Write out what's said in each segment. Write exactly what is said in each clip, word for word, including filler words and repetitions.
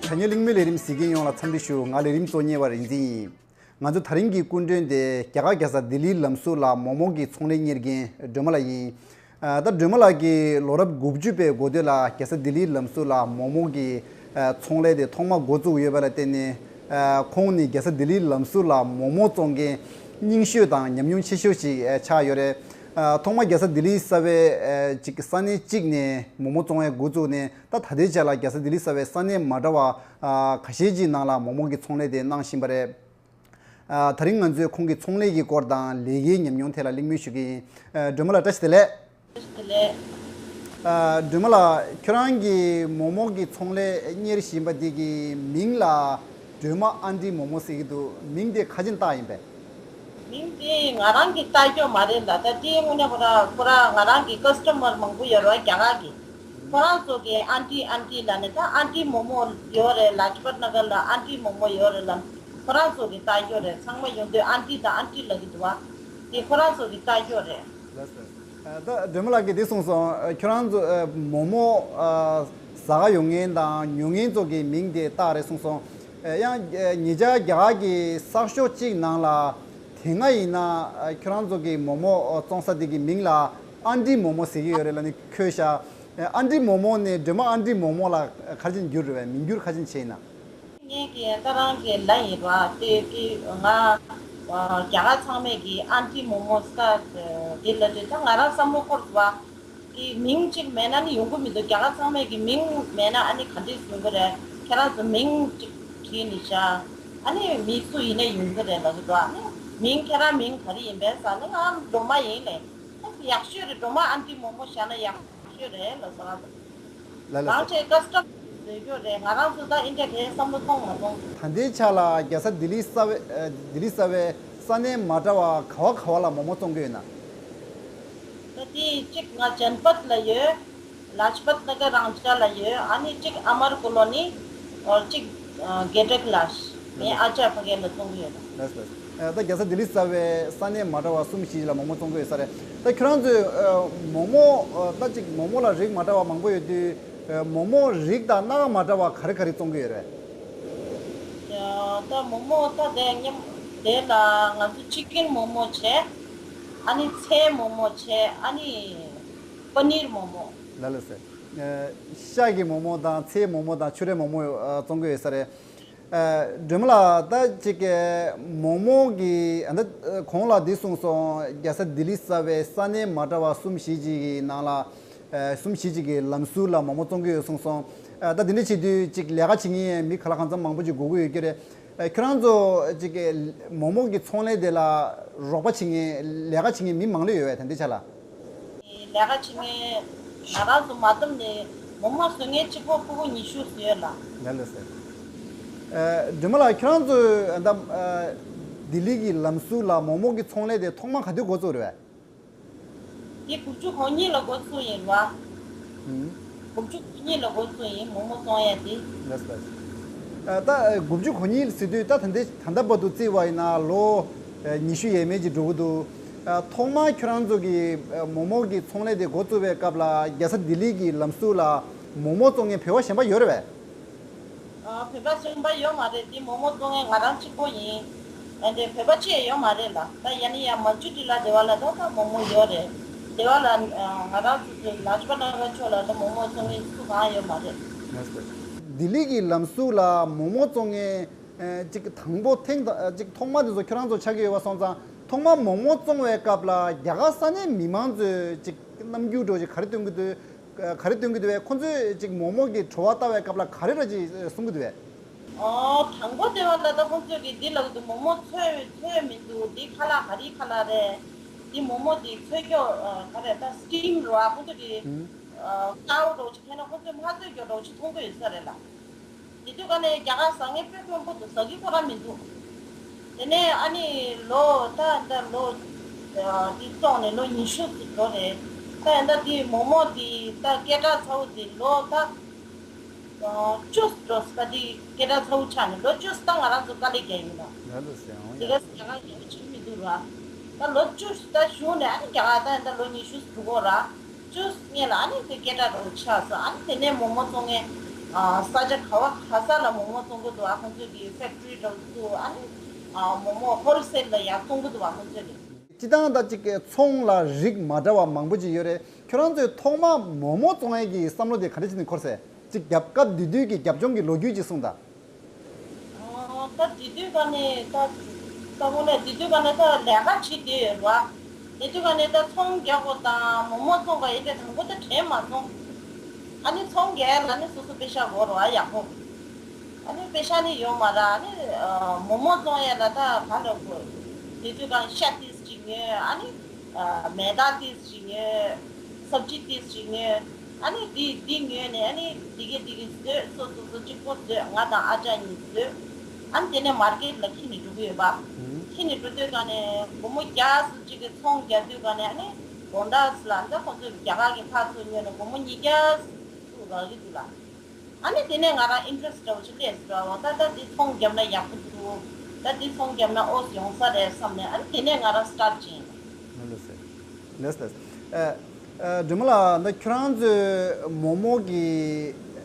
དྲ་བརྙན་གླེང་མོལ་ལས་རིམ་གཟིགས་མཁན་ཡོངས་ལ་འཚམས་འདྲི་ཞུ། ང་ལས་རིམ་གཙོ་གཉེར་བ་རིག་འཛིན་ཡིན། ང་ཚོ་དེ་རིང་གི་སྐུ་མགྲོན་དེ་རྒྱ་གར་རྒྱལ་ས་ལྡི་ལིའི་ལམ་ཟུར་ལ་མོག་མོག་གི་ཚོང་ལས་གཉེར་མཁན་སྒྲོལ་མ་ལགས་ཡིན། ཨ། ད་སྒྲོལ་མ་ལགས་ཀྱིས་ལོ་རབས་དགུ་བཅུ་པའི་འགོ་སྟོད་ལ་རྒྱལ་ས་ལྡི་ལིའི་ལམ་ཟུར་ལ་མོག་མོག་གི་ཨ། ཚོང་ལས་དེ་ཐོག་མ་འགོ་བཙུགས་ཡོད་པ་ལ་བརྟེན་ནས། ཨ། ཁོང་ནི་རྒྱལ་ས་ལྡི་ལིའི་ལམ་ཟུར་ལ་མོག་མོག་བཙོང་མཁན་རྙིང་ཤོས་དང་ཉམས་མྱོང་ཆེ་ཤོས་ཤིག་ཨ། ཆགས་ཡོད་རེད། ཨ། ཐོག་མ་རྒྱལ་ས་ལྡི་ལིའི་ས་བའི་ཨ། ཅིག་ས་གནས་གཅིག་ནས་མོག་མོག་བཙོང་ཡས་འགོ་བཙུགས་ནས། ད་ད་ལྟའི་ཆ་ལ་རྒྱལ་ས་ལྡི་ལི་གསར་པའི་ས་གནས་མ་འདྲ་བ་ཨ། ཁ་ཤས་ཀྱི་ནང་ལ་མོག་མོག་གི་ཚོང་ལས་དེ་གནང་བཞིན་པ་རེད། ཨ། དེ་རིང་ང་ཚོས་ཁོང་གི་ཚོང་ལས་ཀྱི་སྐོར་དང་ལས་ཀའི་ཉམས་མྱོང་ཐད་ལ་གླེང་མོལ་ཞུ་གི་ཡིན། ཨ། སྒྲོལ་མ་ལགས་བཀྲ་ཤིས་བདེ་ལེགས། བཀྲ་ཤིས་བདེ་ལེགས། ཨ། སྒྲོལ་མ་ལགས། ཁྱོད་རང་གིས་མོག་མོག་གི་ཚོང་ལས་གཉེར་བཞིན་པ་འདི་གི་མིང་ལ་སྒྲོལ་མ་ཨན་ཏི་མོག་མོག་ཟེར་གྱི་འདུག་མིང་དེ་ག་རེ་བྱས་ནས་བཏགས་ཡིན་པས། མིང་དེ་ང་རང་གིས་བཏགས་ཀྱི་མ་རེད་ལ། ད་དེའི་དངོས་གནས་ཁོ་རང་ཁོ་རང་ང་རང་གི་ཀ་སི་ཊ་མར་མང་པོ་ཡོད་རེད་རྒྱ་གར་གྱི། ཁོ་རང་ཚོ་གིས་ཨན་ཏི་ཨན་ཏི་ལབ་ནས། ད་ཨན་ཏི་མོག་མོག་ཡོད་རེད། ལ་ཇ་པད་ན་གར་ལ་ཨན་ཏི་མོག་མོག་ཡོད་རེད་ལབ། ཁོ་རང་ཚོ་གིས་བཏགས་ཀྱི་རེད། ཚང་མ་ཡོང་དུས་ཨན་ཏི་དང་ཨན་ཏི་ལབ་ཀྱི་འདུག་བ། དེ་ཁོ་རང་ཚོ་གིས་བཏགས་ཀྱི་རེད། ལགས་སོ། ཨ། ད་སྒྲོལ་མ་ལགས་ཀྱིས་འདི་གསུངས་སོང་། ཨ། ཁྱོད་རང་ཚོ་ཨ། མོག་མོག་ཨ། ཟ་ག་ཡོང་མཁན་དང་ཉོ་མཁན་ཚོ་གི་མིང་དེ་བཏགས་རེད་གསུངས་སོང་། ཨ། ཡང་ཨ། ཉེ་ཆར་རྒྱ་གར་གྱི་གསར་ཤོག་གཅིག་ནང་ལ་དེ་སྔ་ཡིན་ན་ཨ། ཁྱོད་རང་ཚོ་གི་མོག་མོག་ཨ། བཙོང་ས་དེ་གི་མིང་ལ་ཨན་ཏི་མོག་མོག་ཟེར་གྱི་ཡོད་རེད་ལབ་ནས་འཁོད་ཤག་ཨ། ཨན་ཏི་མོག་མོག་ནས་སྒྲོལ་མ་ཨན་ཏི་མོག་མོག་ལ་ག་རེ་བྱས་ནས་བསྒྱུར་རེད་པས། མིང་བསྒྱུར་ག་རེ་བྱས་ནས་བྱས་ཡིན་ན། ངས་ཀྱི་ད་རང་གི་ལ་ཡིན་པ་དེ་ཀྱི་ང་རྒྱ་གར་ཚང་མས་ཀྱི་ཨན་ཏི་མོག་མོག་ཟེར་དེ་ལབ་དུས། ད་ང་རང་བསམ་བློ་འཁོར་སོང་བ། ཀྱི་མིང་གཅིག་མེད་ན་ནི་ཡོང་གི་མི་འདུག་རྒྱ་གར་ཚང་མས་ཀྱི་མིང་མེད་ན་ཨ་ནི་ག་འདྲས་ཡོང་གི་རེད། ཁྱེད་རང་ཚོ་མིང་གཅིག་བྲིས་ནས་བཞག་ཨ་ནི་མི་སུ་ཡིན་ནའི་ཡོང་གི་རེད་ལབ་ཀྱི་འདུག་ཨ་ནི་མིང་ཁྱེད་རང་མིང་ག་རེ་ཡིན་པས་ཟེར་ན། ང་སྒྲོལ་མ་ཡིན་ལབ། ཡག་ཤོས་རེད། སྒྲོལ་མ་ཨན་ཏི་མོག་མོག་བཞག་ན་ཡག་ཤོས་རེད་ལབ་སོང་། ལ་ལ་རང་ཚོའི་ཀ་སི་ཊ་མར་བཟོས་རྒྱུ་རེད། ང་རང་ཚོ་ད་ཨིན་ཌི་ཡ་དེ་བསམ་བློ་གཏོང་མ་སོང་། ད་ལྟའི་ཆ་ལ་རྒྱལ་ས་ལྡི་ལི་གསར་པའི་ཨ། ལྡི་ལི་གསར་པའི་ས་གནས་མ་འདྲ་བ་ག་བ་ག་བ་ལ་མོག་མོག་བཙོང་གི་ཡོད་ན། ད་དེ་གཅིག་ང་ཇན་པད་ལ་ཡོད། ལ་ཇ་པད་ན་གར་རང་ཅག་ལ་ཡོད། ཨ་ནི་གཅིག་ཨ་མར་ཀོ་ལོ་ནི། ཨོ་གཅིག་ཨ། གེ་ཊེག་ལ། ངའི་ཨ་ཅག་ཕ་གི་ལ་བཙོང་གི་ཡོད། ལགས་སོ། ལགས་སོ། ཨ། ད་རྒྱལ་ས་ལྡི་ལི་གསར་པའི་ས་གནས་མ་འདྲ་བ་གསུམ་བཞི་ལ་མོག་མོག་བཙོང་གི་ཡོད་ས་རེད། ད་ཁྱོད་རང་ཚོས་ཨ། མོག་མོག་ཨ། ད་གཅིག་མོག་མོག་ལ་རིགས་མ་འདྲ་བ་མང་པོ་ཡོད་དུས། ཨ། མོག་མོག་རིགས་དང་སྣ་ཁ་མ་འདྲ་བ་ག་རེ་ག་རེ་བཙོང་གི་ཡོད་རེད། ཡ། ད་མོག་མོག་ད་དེ་མཉམ་དེ་ལ་ང་ཚོ་ཅི་ཀིན་མོག་མོག་བྱས། ཨ་ནི་ཚལ་མོག་མོག་བྱས། ཨ་ནི་པ་ནིར་མོག་མོག་ལ་ལ་ཟེར། ཨ། ཤ་གི་མོག་མོག་དང་ཚལ་མོག་མོག་དང་ཕྱུ་རའི་མོག་མོག་ཨ། བཙོང་གི་ཡོད་ས་རེད། ཨ། སྒྲོལ་མ་ལགས། ད་ཅིག་མོག་མོག་གི་ཨ། ད་གོང་ལ་འདི་གསུངས་སོང་། རྒྱལ་ས་ལྡི་ལི་གསར་པའི་ས་གནས་མ་འདྲ་བ་གསུམ་བཞི་ཅིག་གི་ནང་ལ། ཨ། གསུམ་བཞི་ཅིག་གི་ལམ་ཟུར་ལ་མོག་མོག་བཙོང་གི་ཡོད་གསུངས་སོང་། ཨ། ད་འདི་འདྲ་བྱེད་དུས་ཅིག་ལས་ཀ་བྱེད་མཁན་མི་ག་ལ་གང་འཚམ་མང་པོ་ཅིག་དགོས་ཀྱི་ཡོད་ཀྱི་རེད། ཨ། ཁྱོད་རང་ཚོ་ཅིག་མོག་མོག་གི་ཚོང་ལས་དེ་ལ་རོགས་པ་བྱེད་མཁན། ལས་ཀ་བྱེད་མཁན་མི་མང་ལོས་ཡོད་པས་ད་ལྟའི་ཆ་ལ། ལས་ཀ་བྱེད་མཁན་ང་རང་ཚོ་མ་བསྡོམས་ནས་མོག་མོག་བཟོ་མཁན་གཅིག་པོ་ཕྲུ་གུ་ཉི་ཤུ་ཙམ་ཡོད་ལ། ལགས་ལགས་སོ། ཨ། སྒྲོལ་མ་ལགས། ཁྱོད་རང་ཚོ་ཨ། ད་ཨ། ལྡི་ལི་གི་ལམ་ཟུར་ལ་མོག་མོག་གི་ཚོང་ལས་དེ་ཐོག་མ་ག་དུས་འགོ་བཙུགས་རེད་པས། དེ་དགུ་བཅུ་གོ་གཉིས་ལ་འགོ་བཙུགས་ཡིན་པ། ཨུམ། དགུ་བཅུ་གོ་གཉིས་ལ་འགོ་བཙུགས་ཡིན། མོག་མོག་བཙོང་ཡ་དེ། ལགས་ལགས། ཨ། ད་དགུ་བཅུ་གོ་གཉིས་ཟེར་དུས་ད་ད་ལྟའི་ད་ལྟ་བར་དུ་བརྩིས་པ་ཡིན་ན་ལོ་ཉི་ཤུ་ཡས་མས་ཅིག་འགྲོ་གི་འདུག་ཨ། ཐོག་མར་ཁྱོད་རང་ཚོ་གིས་མོག་མོག་གི་ཚོང་ལས་དེ་འགོ་བཙུགས་པའི་སྐབས་ལ་རྒྱལ་ས་ལྡི་ལི་གི་ལམ་ཟུར་ལ་མོག་མོག་བཙོང་མཁན་བོད་པ་གཞན་པ་ཡོད་རེད་པས། ཨ། བོད་པ་གཞན་པ་ཡོད་མ་རེད། དེ་མོག་མོག་བཙོང་མཁན་ང་རང་གཅིག་པོ་ཡིན། ཨ། དེ་བོད་པ་གཅིག་ཡོད་མ་རེད་ལ། ད་ཡ་ནི་ཡ་མ་ཅུ་ཏི་ལ་དེ་བ་ལ་ད་ད་མོག་མོག་ཡོད་རེད། དེ་བ་ལ་ང་རང་ཚོ་ལ་ཇ་པད་ན་གར་ཕྱོགས་ལ་ད་མོག་མོག་བཙོང་མཁན་སུ་གང་ཡོད་མ་རེད། ལགས་སོ། ལྡི་ལི་གི་ལམ་ཟུར་ལ་མོག་མོག་བཙོང་མཁན་ཨ། ཅིག་དང་པོ་ཐེངས་ད་ཅིག་ཐོག་མ་དེ་ཚོ་ཁྱོད་རང་ཚོ་ཆགས་ཀྱི་ཡོད་པ་སོང་ཙང་། ཐོག་མ་མོག་མོག་བཙོང་བའི་སྐབས་ལ་རྒྱ་གར་ས་གནས་མི་མང་ཚོས་ཅིག་རྣམ་འགྱུར་འདྲ་ཅིག་ག་རེ་སྟོན་གྱི་འདུག་ག་རེ་སྟོན་གྱི་འདུག་པས། ཁོ་ཚོས་ཅིག་མོག་མོག་གི་བྲོ་བ་ལྟ་བའི་སྐབས་ལ་ག་རེ་འདྲ་ཅིག་གསུང་གི་འདུག་པས། ཨོ། དང་པོ་དེ་བ་ལ་ད་ཁོ་ཚོས་ཀྱི་འདི་ལབ་ཀྱི་འདུག་མོག་མོག་ཚོས་ཚོས་མི་འདུག་འདི་ཁ་ལག་ག་རེ་ཁ་ལག་རེད། འདི་མོག་མོག་འདི་ཚོས་ཀྱོག་ཨ། ག་རེ་ད་སི་ཊིམ་རེད་པ། ཁོ་ཚོས་ཀྱི་ཨུམ། ཨ། སྐར་འདྲ་ཅིག་ཁྱེར་ན་ཁོ་ཚོས་མ་ཚོས་ཀྱོག་འདྲ་ཅིག་མཐོང་གི་ཡོད་ས་རེད་ལ། དེ་དུས་ཀ་ནས་རྒྱ་གར་ཟ་མཁན་དཔེ་དཀོན་པོ་འདུག་ཟ་གི་ཁོ་རང་མི་འདུག་དེ་ནས་ཨ་ནི་ལོ་ད་ད་ལོ་ཨ། འདི་བཙོང་ནས་ལོ་ཉི་ཤུ་ཙམ་འགྲོ་རེད། ད་ད་འདི་མོག་མོག་འདི་ད་སྐད་གྲགས་ཚ་བོ་འདི་ལོ་ད་ཨ། བཅུ་འགྲོ་ས། ད་འདི་སྐད་གྲགས་ཚ་བོ་ཆགས་ནས་ལོ་བཅུ་ད་ང་རང་ཚོ་དཀའ་ལས་རྒྱག་ཡིན་ལ། ལ་ལ་ཟེར་འོང་དེ་ཡ། ག་ས་རྒྱ་གར་རྒྱག་བྱེད་མི་འདུག་ར། ད་ལོ་བཅུ་ད་གཞུག་ནས་ཨ་ནི་རྒྱ་གར་ད་ད་ལོ་ཉི་ཤུ་འགྲོ་གོ་ར། བཅུ་སྔོན་ལ་ཨ་ནི་དེ་སྐད་གྲགས་རུ་ཆགས་སོང་། ཨ་ནི་དེ་ནས་མོག་མོག་བཙོང་མཁན་ ས་ཆ་ག་བ་ག་ས་ལ་མོག་མོག་བཙོང་གི་འདུག་བ། ཁོང་ཚོས་ཀྱི་ཕེག་ཊི་རི་འདྲ་བོ་འདུག་ཨ་ནི་མོག་མོག་ཧོལ་སེལ་ལ་ཡར་བཙོང་གི་འདུག་བ། ཁོང་ཚོས་ཀྱི། སྤྱིར་བཏང་ད་ཅིག་ཚོང་ལ་རིགས་མ་འདྲ་བ་མང་པོ་ཅིག་ཡོད་རེད། ཁྱོད་རང་ཚོས་ཐོག་མ་མོག་མོག་བཙོང་ཡས་ཀྱི་བསམ་བློ་དེ་ག་འདྲ་བྱས་ནས་འཁོར་སོང་། ཅིག་རྒྱབ་སྐབས་དེ་དུས་ཀྱི་རྒྱབ་ལྗོངས་ཀྱི་ལོ་རྒྱུས་ཅིག་གསུངས་དང་། ཨོ། ད་དེ་དུས་ག་ནས་ད་ད་དངོས་གནས་དེ་དུས་ག་ནས་ད་ལས་ཀ་བྱེད་བསྡད་ཡོད་རེད་བ། དེ་དུས་ག་ནས་ད་ཚོང་རྒྱག་དགོས་དང་མོག་མོག་བཙོང་དགོས་ཡིན་དེ་དང་པོ་ད་དྲན་མ་སོང་། ཨ་ནི་ཚོང་རྒྱག་ཡ་ལ་ནི་སོ་སོ་པེ་ཤ་དགོས་རེད་བ། ཡག་པོ། ཨ་ནི་པེ་ཤ་ནི་ཡོད་མ་རེད། ཨ་ནི་མོག་མོག་བཙོང་ཡ་ལ་ད་ག་ལ་དགོས། དེ་དུས་ག་ཤ་ཏིས་ཅིག་ཉོས། ཨ་ནི་མེ་ད་ཏིས་ཅིག་ཉོས། སབ་ཇི་ཏིས་ཅིག་ཉོས། ཨ་ནི་འདི་འདི་ཉོས་ནས་ཨ་ནི་འདི་གས་འདི་གས་བཟོས། སོ་སོ་སོ་གཅིག་པོ་བཟོས། ང་དང་ཨ་ཅག་གཉིས་བཟོས། ཨ་ནི་དེ་ནས་མར་ཀེཊ་ལ་འཁྱེར་ནས་འགྲོ་གི་ཡོད་པ། འཁྱེར་ནས་འགྲོ་དུས་ག་ནས་སྒོར་མོ་བརྒྱ་སུ་གཅིག་གི་ཚོང་རྒྱག་དུས་ག་ནས་ཨ་ནི་དགོང་དག་ལ་འདི་ཁོང་ཚོས་རྒྱ་གར་གྱི་ཕར་ཚུར་ཉོས་ནས་སྒོར་མོ་ཉིས་བརྒྱ་སུ་རག་གི་འདུག་ལ། ཨ་ནི་དེ་ནས་ང་རང་ཨིན་ཊི་རེ་སི་ཊི་འདྲ་བོ་ཞིག་སླེབས་སོང་། ད་ལྟ་འདི་ཚོང་བརྒྱབ་ན་ཡག་པོ་འདུག་ད་འདི་ཚོང་བརྒྱབ་ན་ཨོ་ཡོང་ས་རེད་བསམ་ནས། ཨ་ནི་དེ་ནས་ང་རང་སི་ཊར་ཊི་བྱས་ཡིན། ལགས་སོ། ལགས་སོ། ཨ། ཨ། སྒྲོལ་མ་ལགས། ད་ཁྱོད་རང་ཚོའི་མོག་མོག་གི།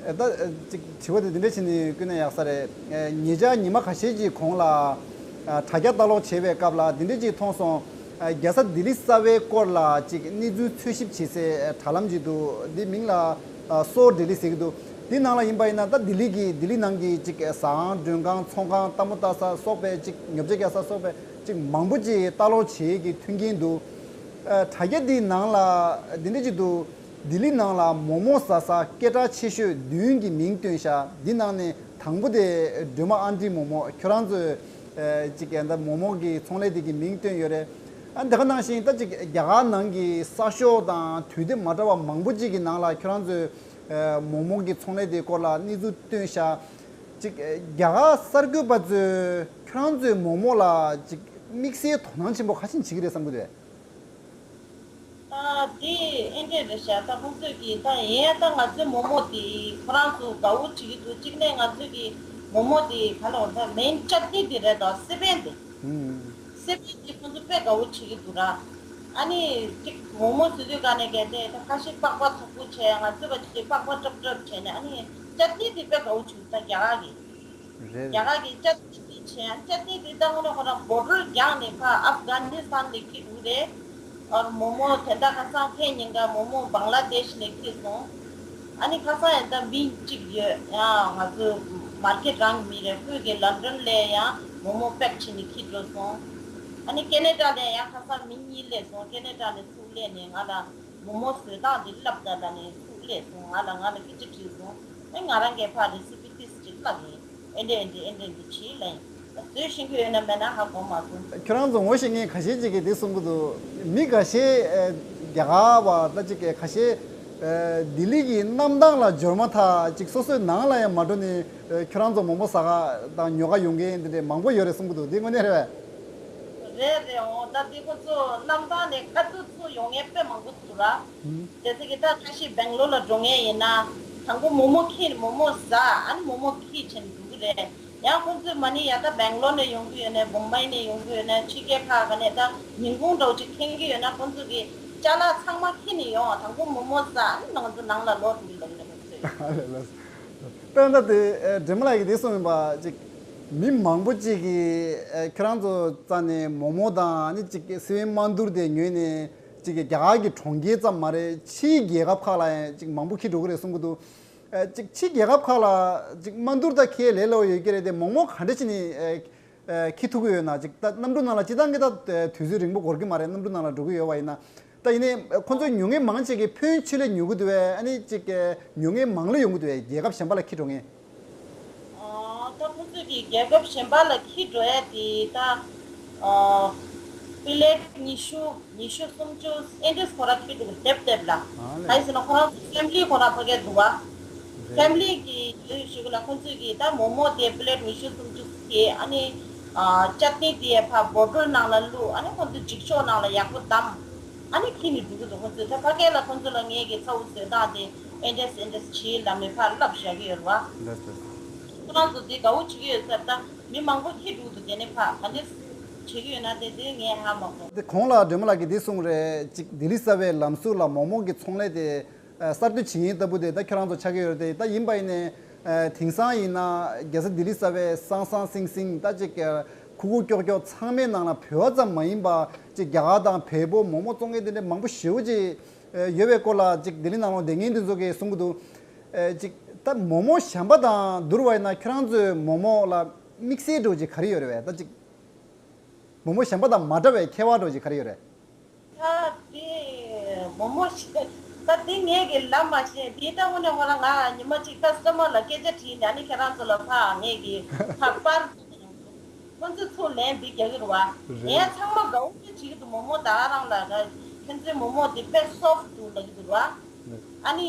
ཨ། ད་ཅིག་དྲི་བ་དེ་འདི་འདྲ་བྱས་ནས་བསྐུལ་ན་ཡག་ས་རེད། ཨ། ཉེ་ཆར་ཉི་མ་ཁ་ཤས་ཀྱི་གོང་ལ། ཨ། དྲ་རྒྱ་ལྟ་ཀློག་བྱེད་པའི་སྐབས་ལ་འདི་འདྲ་ཅིག་མཐོང་སོང་། ཨ། རྒྱལ་ས་ལྡི་ལི་གསར་པའི་སྐོར་ལ་ཅིག་གནས་ཚུལ་འཚོལ་ཞིབ་བྱེད་སའི་དྲ་ལམ་ཅིག་འདུག་འདི་མིང་ལ། ཨ། སོ་ལྡི་ལི་ཟེར་གྱི་འདུག་འདི་ནང་ལ་ཡིན་པ་ཡིན་ན་ད་ལྡི་ལི་གི་ལྡི་ལི་ནང་གི་ཅིག་ཟ་ཁང་མགྲོན་ཁང་ཚོང་ཁང་ལྟད་མོ་ལྟ་ས་སོགས་པའི་ཅིག་ཉོ་ཆ་རྒྱག་ས་སོགས་པའི་ཅིག་མང་པོ་ཅིག་ལྟ་ཀློག་བྱེད་ཀྱི་མཐུན་རྐྱེན་འདུག་ཨ། དྲ་རྒྱ་འདིའི་ནང་ལ་འདི་འདྲ་ཅིག་འདུག་ལྡི་ལི་ནང་ལ་མོག་མོག་ཟ་ས་སྐད་གྲགས་ཆེ་ཤོས་བདུན་གྱི་མིང་བཏོན་ཤག་འདི་ནང་ནས་དང་པོ་དེ་སྒྲོལ་མ་ཨན་ཊི་མོག་མོག་ཁྱོད་རང་ཚོས། ཨ། ཅིག་ད་མོག་མོག་གི་ཚོང་ལས་དེ་གི་མིང་བཏོན་ཡོད་རེད། ཨ། དེ་ག་ནང་བཞིན་ད་ཅིག་རྒྱ་གར་ནང་གི་ས་ཕྱོགས་དང་དུས་དེབ་མ་འདྲ་བ་མང་པོ་ཅིག་གི་ནང་ལ་ཁྱོད་རང་ཚོས། ཨ། མོག་མོག་གི་ཚོང་ལས་དེའི་སྐོར་ལ་གནས་ཚུལ་བཏོན་ཤག་ཅིག་ཨ། རྒྱ་གར་གསར་འགོད་པ་ཚོས་ཁྱོད་རང་ཚོའི་མོག་མོག་ལ་ཅིག་དམིགས་བསལ་དོ་སྣང་ཆེན་པོ་ག་ཅིག་བྱེད་ཀྱི་རེད་བསམ་གྱི་འདུག་ད་དེ་ཨེ་འདྲས་རེད་ཤག་ད་ཁོང་ཚོས་ཀྱིས་ད་ཡིན་ཡང་ད་ང་ཚོའི་མོག་མོག་དེ་ཁོ་རང་ཚོ་དགའ་བོ་བྱེད་ཀྱི་འདུག་གཅིག་ནས་ང་ཚོའི་གི་མོག་མོག་དེ་ག་ལ་འོ་ད་མེན་ཅ་ཊི་ནི་དེ་རེད་དོ། སི་པན་དེ། ཨུམ། སི་པན་དེ་ཁོང་ཚོ་དཔེ་དགའ་བོ་བྱེད་ཀྱི་འདུག་ར། ཨ་ནི་གཅིག་མོག་མོག་བཟོ་དུས་ག་ནས་གལ་ཏེ་ད་ཁ་ཤས་པགས་པ་མཐུག་པོ་བྱས། ང་ཚོས་པ་ཅིག་པགས་པ་སྲབ་སྲབ་བྱས་ནས། ཨ་ནི་ཅ་ཊི་ནི་དེ་དཔེ་དགའ་བོ་བྱུང་ད་རྒྱ་གར་གི། རེད། རྒྱ་གར་གྱི་ཅ་ཊི་ནི་དེ་བྱས། ཅ་ཊི་ནི་དེ་ད་དངོས་གནས་ཁོ་རང་བོ་ཊལ་རྒྱག་ནས་ཕར་ཨབ་གྷ་ནི་སི་ཐན་ནས་འཁྱེར་འགྲོ་གི་རེད། ཨ། མོག་མོག་དེ་འདྲ་ཁ་སང་ཕེབས་ཉིན་ཀ་མོག་མོག་བང་ལ་དེཤ་ནས་འཁྱེར་སོང་། ཨ་ནི་ཁ་སང་ཡང་ད་མི་གཅིག་ཡོད་ཡང་ང་ཚོ་མར་ཀེཊ་རང་གི་མི་རེད། ཁོས་ཀྱི་ལན་ཌན་ལ་ཡང་མོག་མོག་པེག་བྱས་ནས་འཁྱེར་འགྲོ་སོང་། ཨ་ནི་ཀེ་ན་ཌ་ལ་ཡང་ཁ་སང་མི་གཉིས་སླེབས་སོང་། ཀེ་ན་ཌ་ནས་ཚུར་སླེབས་ནས་ང་ལ་མོག་མོག་བཟོ་སྟངས་དེ་བསླབ་དང་ལབ་ནས་ཚུར་སླེབས་སོང་། ང་ལ་ང་ལ་སྐད་ཆ་དྲིས་སོང་། ཨེ་ང་རང་གིས་ཕར་རེ་སི་པི་ཏིས་ཅིག་བསླབ་ཡིན། ཨེ་འདྲས་ཨེ་འདྲས་ཨེ་འདྲས་འདི་བྱེད་ལབ་ཡིན། བཟོས་ཤེས་ཀྱི་ཡོད་ན་མེད་ན་ཧ་གོ་མ་སོང་། ཁྱོད་རང་ཚོ་ངོ་ཤེས་མཁན་ཁ་ཤས་ཅིག་གིས་འདི་གསུང་གི་འདུག་མི་ཁ་ཤས། ཨ། རྒྱ་གར་བ་ད་ཅིག་གིས་ཁ་ཤས། ཨ། ལྡི་ལི་གི་གནམ་ཐང་ལ་འབྱོར་མ་ཐག་ཅིག་སོ་སོའི་ནང་ལ་ཡང་མ་འགྲོ་ནས། ཨ། ཁྱོད་རང་ཚོ་མོག་མོག་ཟ་ག་དང་ཉོ་ག་ཡོང་མཁན་འདི་འདྲས་མང་པོ་ཡོད་རེད་གསུང་གི་འདུག་འདི་དངོས་གནས་རེད་པས། རེད་རེད། འོ་ད་འདི་ཁོ་ཚོ་གནམ་ཐང་ནས་ཁ་ཐུག་ཚུར་ཡོང་མཁན་དཔེ་མང་པོ་འདུག་ར། ཨུམ། དེ་ཚོ་གི་ད་ཁ་ཤས་སྦེང་ལོར་ལ་འགྲོ་མཁན་ཡིན་ན། དང་པོ་མོག་མོག་འཁྱེར་མོག་མོག་ཟ། ཨ་ནི་མོག་མོག་འཁྱེར་བྱས་ནས་འགྲོ་གི་རེད། ཡང་ཁོང་ཚོས་མ་ནི་ཡ་ད་སྦེང་ལོར་ནས་ཡོང་གི་ཡོད་ན། བུམ་བྷའི་ནས་ཡོང་གི་ཡོད་ན། ཕྱི་རྒྱལ་ཁག་ག་ནས་ད་ཉིན་གུང་འདྲ་བོ་ཅིག་འཐེན་གི་ཡོད་ན། ཁོང་ཚོ་གི་ཅ་ལག་ཚང་མ་འཁྱེར་ནས་ཡོང་། དང་པོ་མོག་མོག་ཟ། ཨ་ནི་ང་ཚོ་ནང་ལ་ལོག་འགྲོ་གི་ལབ་ཀྱི་རེད་ཁོང་ཚོས། ད་ད་དེ། ཨ། སྒྲོལ་མ་ལགས་ཀྱིས་དེ་གསུངས་ཡིན་པ་ཅིག་མི་མང་པོ་ཅིག་གིས། ཨ། ཁྱོད་རང་ཚོ་རྩ་ནས་མོག་མོག་དང་ཨ་ནི་ཅིག་སི་པན་མན་དུར་དེ་ཉོས་ནས་ཅིག་རྒྱ་གར་གྱི་གྲོང་ཁྱེར་ཙམ་མ་རེད། ཕྱིའི་རྒྱལ་ཁབ་ཁག་ལ་ཡང་ཅིག་མང་པོ་འཁྱེར་འགྲོ་གི་རེད་གསུང་གི་འདུག་ཨ། ཅིག་ཕྱིའི་རྒྱལ་ཁབ་ཁག་ལ་ཅིག་མན་དུར་ད་འཁྱེར་ལས་སླ་པོ་ཡོད་ཀྱི་རེད་དེ། མོག་མོག་ག་འདྲ་བྱས་ནས། ཨ། ཨ། འཁྱེར་ཐུབ་ཀྱི་ཡོད་ན། ཅིག་ད་གནམ་གྲུ་ནང་ལ་སྤྱིར་བཏང་གི་ད་དུས་ཚོད་རིང་པོ་འགོར་གྱི་མ་རེད། གནམ་གྲུ་ནང་ལ་འགྲོ་གི་ཡོད་པ་ཡིན་ན། ད་ཡིན་ནའི་ཁོ་ཚོ་ཉོ་མཁན་མང་ཆེ་གིས་ཕོན་ཆེ་ལ་ཉོ་གི་འདུག་པས། ཨ་ནི་ཅིག་ཉོ་མཁན་མང་ལ་ཡོང་གི་འདུག་པས། རྒྱལ་ཁབ་གཞན་པ་ལ་འཁྱེར་འགྲོ་མཁན། ཨ། ད་ཁོ་ཚོས་ཀྱི་རྒྱལ་ཁབ་གཞན་པ་ལ་འཁྱེར་འགྲོ་ཡ་དེ་ད། ཨ། པི་ལེཊ་ཉི་ཤུ། ཉི་ཤུ་སུམ་ཅུ་ཨེ་འདྲས་ཁོ་རང་འཁྱེར་འདུག་དེབ་དེབ་ལ། ཨ་ལས། གང་ཡིན་ཟེར་ན་ཁོ་རང་ཚོ་ཕེ་མི་ལི་ཁོ་རང་ཕ་གིར་འདུག་པ། རེད། ཕེ་མི་ལི་གི་ཡོད་ཞུ་གི་ལ། ཁོང་ཚོས་ཀྱི་ད་མོག་མོག་དེ་པི་ལེཊ་ཉི་ཤུ་སུམ་ཅུ་དེ། ཨ་ནི། ཨ། ཅ་ཊི་ནི་དེ་ཕར་བོ་ཊལ་ནང་ལ་བླུགས། ཨ་ནི་ཁོང་ཚོས་འགྱིག་ཤོག་ནང་ལ་ཡག་པོ་བསྡམས། ཨ་ནི་འཁྱེར་ནས་འགྲོ་གི་འདུག་ཁོང་ཚོས་ད་ཕ་གི་ལ་ཁོང་ཚོ་ལ་ངས་ཀྱི་ཚ་བོ་བཟོས་སྟངས་དེ་ཨེ་འདྲས་ཨེ་འདྲས་བྱེད་ལབ་ནས་ཕར་བསླབ་བཞག་གི་ཡོད་རེད་པ། ལགས་སོ། ཁོ་རང་ཚོ་དེ་དགའ་བོ་བྱེད་ཀྱི་ཡོད་ས་རེད། ད་མི་མང་པོ་འཁྱེར་འགྲོ་གི་འདུག་དེ་ནས་ཕར་ག་འདྲས་བྱེད་ཀྱི་ཡོད་ན་དེ་དེ་ངས་ཧ་མ་གོ། དེ་གོང་ལ་སྒྲོལ་མ་ལགས་ཀྱིས་འདི་གསུངས་རེད། ཅིག་ལྡི་ལི་གསར་པའི་ལམ་ཟུར་ལ་མོག་མོག་གི་ཚོང་ལས་དེ། ཨ། གསར་གཏོད་བྱེད་མཁན་ལྟ་བུ་དེ་ད་ཁྱོད་རང་ཚོ་ཆགས་ཀྱི་ཡོད་རེད་དེ། ད་ཡིན་པ་ཡིན་ནའི། ཨ། དེང་སང་ཡིན་ན་རྒྱལ་ས་ལྡི་ལི་གསར་པའི་སང་སང་སིང་སིང་ད་ཅིག་ཨ། ཁུག་ཁུག་ཀྱོག་ཀྱོག་ཚང་མའི་ནང་ལ་བོད་པ་ཙམ་མ་ཡིན་པ་ཅིག་རྒྱ་གར་དང་བལ་པོ་མོག་མོག་བཙོང་མཁན་དེ་འདྲ་མང་པོ་ཞེ་པོ་ཅིག་ཨ། ཡོད་པའི་སྐོར་ལ་ཅིག་ལྡི་ལི་ནང་ལོགས་བསྡད་མཁན་དེ་ཚོ་གིས་གསུང་གི་འདུག་ཨ། ཅིག་ད་མོག་མོག་གཞན་པ་དང་བསྡུར་བ་ཡིན་ན་ཁྱེད་རང་ཚོའི་མོག་མོག་ལ་དམིགས་བསལ་འདྲ་བོ་ཅིག་ག་རེ་ཡོད་རེད་པས། ད་ཅིག་མོག་མོག་གཞན་པ་དང་མ་འདྲ་བའི་ཁྱད་པར་འདྲ་བོ་ཅིག་ག་རེ་ཡོད་རེད། ད་དེ་མོག་མོག་ཤ- ད་དེ་ངས་ཀྱི་ལབ་མ་ཤེས། དེ་ལྟ་བུ་ནས་ཧོ་ར་ང་ཉི་མ་གཅིག་ཀ་སི་ཊ་མར་ལ་སྐད་ཆ་དྲིས་ནས་ཨ་ནི་ཁྱེད་རང་ཚོ་ལ་ཕ་ངས་ཀྱི་ཕ་པར་ཁོ་ཚོས་ཚུར་ལན་འདི་རྒྱག་གི་རེད་བ། རེད། ངས་ཚང་མ་དགའ་བོ་ཅིག་བྱེད་ཀྱི་འདུག་མོག་མོག་ད་རང་ལ་ད་ཁྱེད་ཚོའི་མོག་མོག་དེ་དཔེ་སོབ་ཊི་འདུག་ལབ་ཀྱི་འདུག་ར། ཨ་ནི་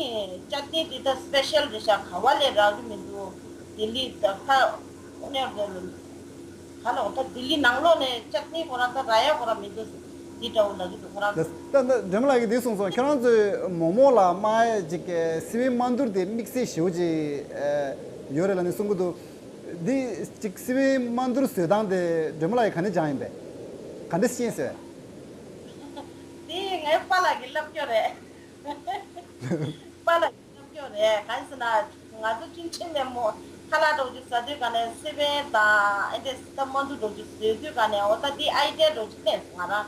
ཅ་ཏི་དེ་ད་སི་པེ་ཤལ་རེད་ཤག་ག་བ་ལས་རག་གི་མི་འདུག་ལྡི་ལི་ད་ཁ་ཨ་ནི་ག་ལ་ད་ལྡི་ལི་ནང་ལོགས་ནས་ཅ་ཏི་ཁོ་རང་ད་རག་ཡ་ཁོ་རང་མི་འདུག་འདི་འདྲ་བོ་ལབ་ཀྱི་འདུག་ཁོ་རང་། ད་ད་སྒྲོལ་མ་ལགས་ཀྱིས་འདི་གསུངས་སོང་། ཁྱེད་རང་ཚོས་མོག་མོག་ལ་དམར་ཡ་ཅིག་སིལ་བའི་མ་འདུར་དེ་དམིགས་བསལ་ཞེ་པོ་ཅིག་ཡོད་རེད་ལབ་ནས་གསུང་གི་འདུག་འདི་ཅིག་སིལ་བའི་མ་འདུར་བཟོས་སྟངས་དེ་སྒྲོལ་མ་ལགས་ཀྱིས་ག་ནས་སྦྱངས་ཡིན་པས། ག་འདྲ་ཤེས་སོང་། དེ་ངའི་པཱ་ལགས་ཀྱི་ལབ་སྐྱོ་རེད། པཱ་ལགས་ཀྱི་ལབ་སྐྱོ་རེད། གང་ཡིན་ཟེར་ན་ང་ཚོ་ཆུང་ཆུང་ནས་མོ་ཁ་ལག་འདྲ་བོ་ཅིག་ཟ་དུས་ག་ནས་སི་པན་དང་ཨེ་འདྲས་སི་ཏ་མ་འདུ་འདྲ་བོ་ཅིག་ཟོས་དུས་ག་ནས་འོ་ད་འདི་ཨའི་ཌི་ཡ་འདྲ་བོ་ཅིག་སླེབས་སོང་ང་རང་།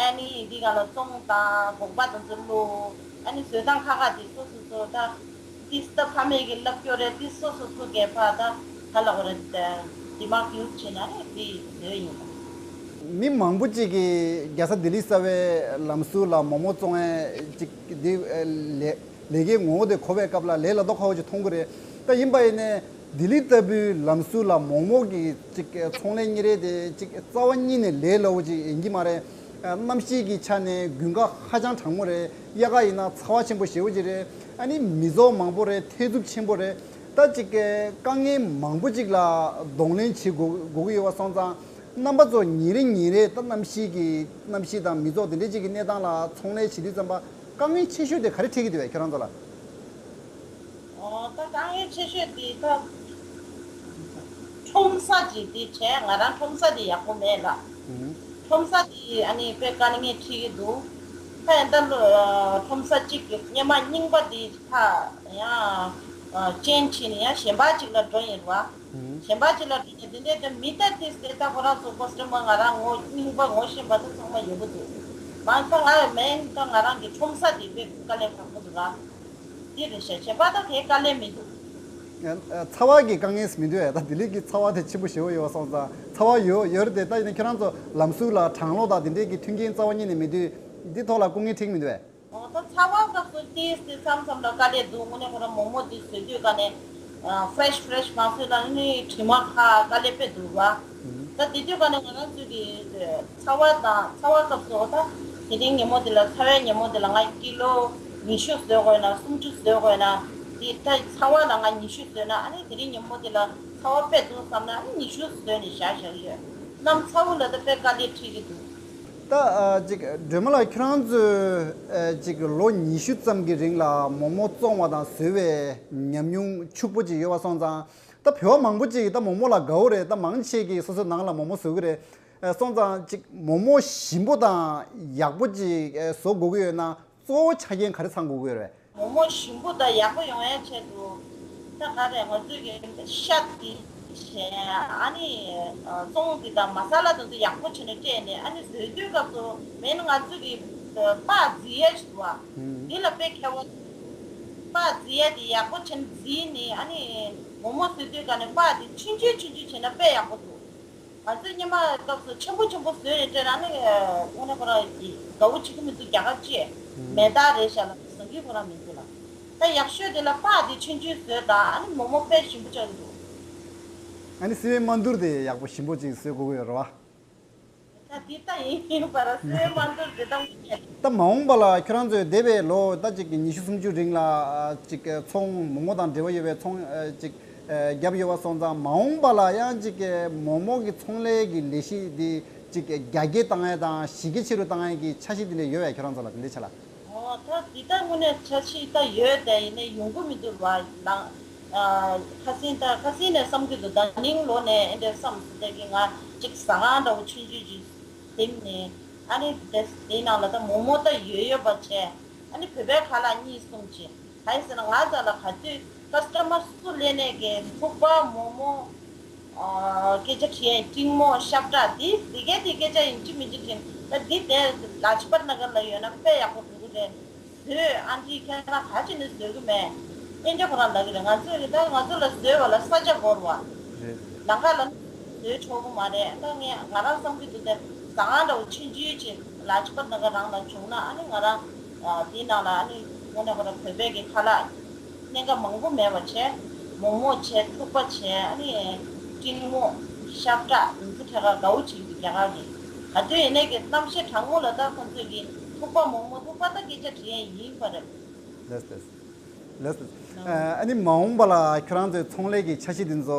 ཨ་ནི་འདི་ག་ལ་བཙོང་དང་སྒོག་པ་དང་ཚོ་བླུགས། ཨ་ནི་བཟོས་སྟངས་ཁག་ཁག་དེ་སོ་སོ་སོ་ད། ཏིས་ད་ཕ་མེས་ཀྱི་ལབ་སྐྱོ་རེད། ཏིས་སོ་སོ་སོ་གས་ཕ་ད་ཧ་ལ་གོ་རེད། དེ་མ་གིའུ་བྱེད་ན་རེད་དེ་བཟོས་ཡིན། མི་མང་པོ་ཅིག་གིས་རྒྱལ་ས་ལྡི་ལི་གསར་པའི་ལམ་ཟུར་ལ་མོག་མོག་བཙོང་ཡས་ཅིག་འདི་ལས་ལས་ཀའི་ངོ་བོ་དེ་གོ་བའི་སྐབས་ལ་ལས་སླ་རྡོ་ཁ་བོ་ཅིག་མཐོང་གི་རེད། ད་ཡིན་པ་ཡིན་ནའི་ལྡི་ལི་ལྟ་བུའི་ལམ་ཟུར་ལ་མོག་མོག་གི་ཅིག་ཚོང་ལས་གཉེར་ཡས་དེ་ཅིག་རྩ་བ་ཉིད་ནས་ལས་སླ་བོ་ཅིག་ཡིན་གྱི་མ་རེད། གནམ་གཤིས་ཀྱི་ཆ་ནས་དགུན་ཁ་ཧ་ཅང་གྲང་མོ་རེད། དབྱར་ཁ་ཡིན་ན་ཚ་བ་ཆེན་པོ་ཞེ་པོ་ཅིག་རེད། ཨ་ནི་མི་ཚོགས་མང་པོ་རེད། ཐེ་ཚུབ་ཆེན་པོ་རེད། ད་ཅིག་གི་དཀའ་ངལ་མང་པོ་ཅིག་ལ་གདོང་ལེན་བྱེད་དགོས་དགོས་ཀྱི་ཡོད་པ་སོང་ཙང་། རྣམ་པ་ཚོ་ཉིན་རེ་ཉིན་རེ་ད་གནམ་གཤིས་ཀྱི་གནམ་གཤིས་དང་མི་ཚོགས་དེ་འདྲའི་ཅིག་གི་གནས་སྟངས་ལ་ཚོང་ལས་བྱེད་དུས་ཙམ་པ་དཀའ་ངལ་ཆེ་ཤོས་དེ་ག་རེ་འཕྲད་ཀྱི་འདུག་བས་ཁྱོད་རང་ཚོ་ལ། ཨོ་ད་དཀའ་ངལ་ཆེ་ཤོས་དེ་ད་ཁྲོམ་ས་ཅིག་དེ་བྱས། ང་རང་ཁྲོམ་ས་དེ་ཡག་པོ་མེད་ལ། ཨུ། ཁྲོམ་ས་དེ་ཨ་ནི་དཔེ་དཀའ་ངལ་འཕྲད་ཀྱི་འདུག་ད་ཡིན་ད་ལོ་ཁྲོམ་ས་གཅིག་གི་སྔོན་མ་རྙིང་པ་དེ་ཕ་ཡང་ཅེན་ཇི་བྱས་ནས་ཡང་གཞན་པ་གཅིག་ལ་འགྲོ་ཡིན་ར། ཨུ། གཞན་པ་གཅིག་ལ་འགྲོ་ཡིན་དེ་འདྲའི་དེ་མི་ལྟ་དེ་སྟེ་ད་ཁོ་རང་ཚོ་ཀོ་སི་ཊ་མར་ང་རང་ངོ་རྙིང་པ་ངོ་ཤེས་པ་དེ་ཚང་མ་ཡོད་གི་འདུག་མ་ད་ང་མེན་ད་ང་རང་གི་ཁྲོམ་ས་དེ་དཔེ་དཀའ་ལས་ཁག་པོ་འདུག་ར། དེ་རེད་ཤག་གཞན་པ་ད་དེ་དཀའ་ལས་མི་འདུག་ཨ། ཚ་བ་གི་དཀའ་ངལ་མི་འདུག་ཨ། ད་ལྡི་ལི་གི་ཚ་བ་དེ་ཆེན་པོ་ཞེ་པོ་ཡོད་པ་སོང་ཙང་། ཚ་བ་ཡོད་ཡོད་རེད་དེ། ད་ཡིན་ན་ཁྱེད་རང་ཚོ་ལམ་ཟུར་ལ་གྲང་གློག་དང་དེ་འདྲའི་གི་མཐུན་རྐྱེན་རྩ་བ་ཉིད་ནས་མི་འདུག་འདི་ཐོག་ལ་སྐུ་ངལ་འཕྲད་ཀྱི་མི་འདུག་ཨ། ཨོ་ད་ཚ་བ་སྐབས་སུ་ཏིས་ཏི་མཚམས་མཚམས་ལ་དཀའ་ལས་འདུག་དངོས་གནས་ཁོ་རང་མོག་མོག་འདི་བཟོས་དུས་ག་ནས་ཕི་རེ་ཤི་ཕི་རེ་ཤི་མ་བཟོས་ན་ནི་དྲི་མ་ཁ་དཀའ་ལས་དཔེ་འདུག་བ། ད་དེ་དུས་ག་ནས་ང་རང་ཚོ་གི་ཚ་བ་དང་ཚ་བ་སྐབས་སུ་ད་དེ་རིང་ཉིན་མོ་འདི་ལ་ཚ་བའི་ཉིན་མོ་འདི་ལ་ང་ཀི་ལོ་ཉི་ཤུ་བཟོ་དགོས་ན་སུམ་ཅུ་བཟོ་དགོས་ན་དེ་ད་ཚ་བ་ལ་ང་ཉི་ཤུ་བཟོས་ན་ཨ་ནི་དེ་རིང་ཉིན་མོ་འདི་ལ་ཚ་བ་དཔེ་འདུག་བསམ་ན་ཨ་ནི་ཉི་ཤུ་བཟོས་ནས་བཞག་བཞག་ཡོད། གནམ་ཚ་བོ་ལ་ད་དཔེ་དཀའ་ལས་འཕྲད་ཀྱི་འདུག་ད་ཨ་ཅིག་སྒྲོལ་མ་ལགས་ཁྱེད་རང་ཚོས་ཨ་ཅིག་ལོ་ཉི་ཤུ་ཙམ་གྱི་རིང་ལ་མོག་མོག་བཙོང་བ་དང་བཟོ་བའི་ཉམས་མྱོང་ཕྱུག་པོ་ཅིག་ཡོད་པ་སོང་ཙང་། ད་བོད་པ་མང་པོ་ཅིག་ད་མོག་མོག་ལ་དགའ་བོ་རེད། ད་མང་ཆེ་གིས་སོ་སོའི་ནང་ལ་མོག་མོག་བཟོ་གི་རེད། ཨ་སོང་ཙང་ཅིག་མོག་མོག་ཞིམ་པོ་དང་ཡག་པོ་ཅིག་ཨ་བཟོ་དགོས་ཀྱི་ཡོད་ན་གཙོ་བོ་ཆ་རྐྱེན་ག་རེ་ཚང་དགོས་ཀྱི་ཡོད་རེད། མོག་མོག་ཞིམ་པོ་དང་ཡག་པོ་ཡོང་ཡའི་ཆེད་དུ་ད་ག་རེ་ང་ཚོས་ཀྱི་ཤ་དེ་བྱས། ཨ་ནི་ཨ་བཙོང་དེ་དང་མ་ས་ལ་དེ་ཚོ་ཡག་པོ་བྱས་ནས་སྤྲད་ནས་ཨ་ནི་བཟོས་དུས་སྐབས་སུ་མེན་ང་ཚོས་ཀྱི་ཨ་པགས་བརྫི་ཡས་ཞིག་འདུག་བ། ཨུམ། དེ་ལ་དཔེ་ཁྱད་པར་འདུག་པགས་བརྫི་ཡས་དེ་ཡག་པོ་བྱས་ནས་བརྫིས་ནས་ཨ་ནི་མོག་མོག་བཟོས་དུས་ག་ནས་པགས་དེ་ཆུང་ཆུང་ཆུང་ཆུང་བྱས་ན་དཔེ་ཡག་པོ་འདུག་ང་ཚོའི་སྔོན་མ་སྐབས་སུ་ཆེན་པོ་ཆེན་པོ་བཟོས་ནས་སྤྲད་ན་ནི་དངོས་གནས་ཁོ་རང་གི་དགའ་བོ་བྱེད་ཀྱི་མི་འདུག་རྒྱ་གར་ཅེས་མེ་སྟག་རེད་ཤག་ལ་བཟང་གི་ཁོ་རང་མི་འདུག་ལ། ད་ཡག་ཤོས་དེ་ལ་པགས་དེ་ཆུང་ཆུང་བཟོས་དང་ཨ་ནི་མོག་མོག་དཔེ་ཞིམ་པོ་ཆགས་ཀྱི་འདུག་ཨ་ནི་སིལ་བའི་མ་འདུར་དེ་ཡག་པོ་ཞིམ་པོ་ཅིག་བཟོས་དགོས་ཀྱི་ཡོད་རེད་བ། ད་འདི་ལྟ་ཡིན་ཡིན་པར་སེ་མ་འདུར་འདི་ལྟ་བུ་ཡིན། ད་མ་འོངས་པ་ལ་ཁྱོད་རང་ཚོས་འདས་པའི་ལོ་ད་ཅིག་ཉི་ཤུ་སུམ་ཅུ་རིང་ལ་ཅིག་ཚོང་མོག་མོག་དང་འབྲེལ་བ་ཡོད་པའི་ཚོང་ཅིག་བརྒྱབ་ཡོད་པ་སོང་ཙང་མ་འོངས་པ་ལ་ཡང་ཅིག་མོག་མོག་གི་ཚོང་ལས་ཀྱི་ལས་གཞི་འདི་ཅིག་རྒྱ་སྐྱེད་བཏང་ཡ་དང་གཞི་རྒྱ་ཆེ་རུ་བཏང་ཡ་གི་འཆར་གཞི་འདི་འདྲ་ཡོད་པས་ཁྱོད་རང་ཚོ་ལ་དེ་འདྲའི་ཆ་ལ། ཨོ་ད་འདི་ལྟ་དངོས་གནས་འཆར་གཞི་ད་ཡོད་དེ་ཡིན་ནའི་ཡོང་གི་མི་འདུག་བ་ལང་། ཨ་ཁ་སང་ད་ཁ་སང་ནས་བསམ་གྱི་འདུག་ད་ནིང་ལོ་ནས་ཨེ་འདྲ་བསམ་སོང་དེ་གི་ང་ཅིག་ཟ་ཁང་འདྲ་བོ་ཆུང་ཆུང་ཅིག་འདེམས་ནས་ཨ་ནི་དེ་དེའི་ནང་ལ་ད་མོག་མོག་ད་ཡོད་ཡོད་པ་བྱས་ཨ་ནི་བོད་པའི་ཁ་ལག་གཉིས་གསུམ་བྱས་གང་ཡིན་ཟེར་ན་ང་ཚོ་ལ་ག་དུས་ ཀ་སི་ཊ་མར་སུ་སླེབས་ནས་ཀྱི་ཐུག་པ་མོག་མོག་ཨ་སྐད་ཆ་དྲིས་ཡས་ཀྲིང་མོག་ཤབ་ཏྲ་འདི་འདི་གའི་འདི་སྐད་ཆ་ཡིན་གཅིག་མིན་གཅིག་དྲིས་ད་འདི་དེ་ལ་ཇི་པར་ན་གར་ལ་ཡོད་ན་དཔེ་ཡག་པོ་འདུག་གི་རེད། བཟོས་ཨ་འདི་ཁྱེད་རང་ག་ཅི་ནས་བཟོས་གི་མེད། ཨིན་ཇི་ཁོ་རང་ལབ་གི་རེད། ང་ཚོས་ད་ང་ཚོ་ལ་བཟོས་པ་ལ་ས་ཆ་འགོར་བ། རེད་རེད། ལམ་ཁ་ལ་བཟོས་ཆོག་གི་མ་རེད། ད་ངས་ང་རང་བསམ་གི་འདུག་སྟེ་ཟ་ཁང་འདྲ་བོ་ཆུང་ཆུང་ཅིག་ལ་ཇི་པར་ན་གར་རང་ལ་བྱུང་ན་ཨ་ནི་ང་རང་ཨ་འདིའི་ནང་ལ་ཨ་ནི་དངོས་གནས་ཁོ་རང་བོད་པའི་གི་ཁ་ལག་གནད་འགག་མང་པོ་མེད་པ་བྱས། མོག་མོག་བྱས། ཐུག་པ་བྱས། ཨ་ནི་ཀྲིང་མོག་ཤབ་ཏྲ་འདི་ཚོ་ཐད་ཀར་དགའ་བོ་བྱེད་ཀྱི་རྒྱ་གར་གྱི། ག་དུས་ཡིན་ནའི་གི་གནམ་གཤིས་གྲང་མོ་ལ་ད་ཁོང་ཚོས་ཀྱི་ཐུག་པ་མོག་མོག་ཐུག་པ་ད་སྐད་ཆ་དྲིས་ཡས་ཡིན་པ་རེད། ལགས་སོ། ལགས་སོ། ཨ་ནི་མ་འོངས་པ་ལ་ཁྱོད་རང་ཚོའི་ཚོང་ལས་ཀྱི་འཆར་གཞི་འདི་ཚོ་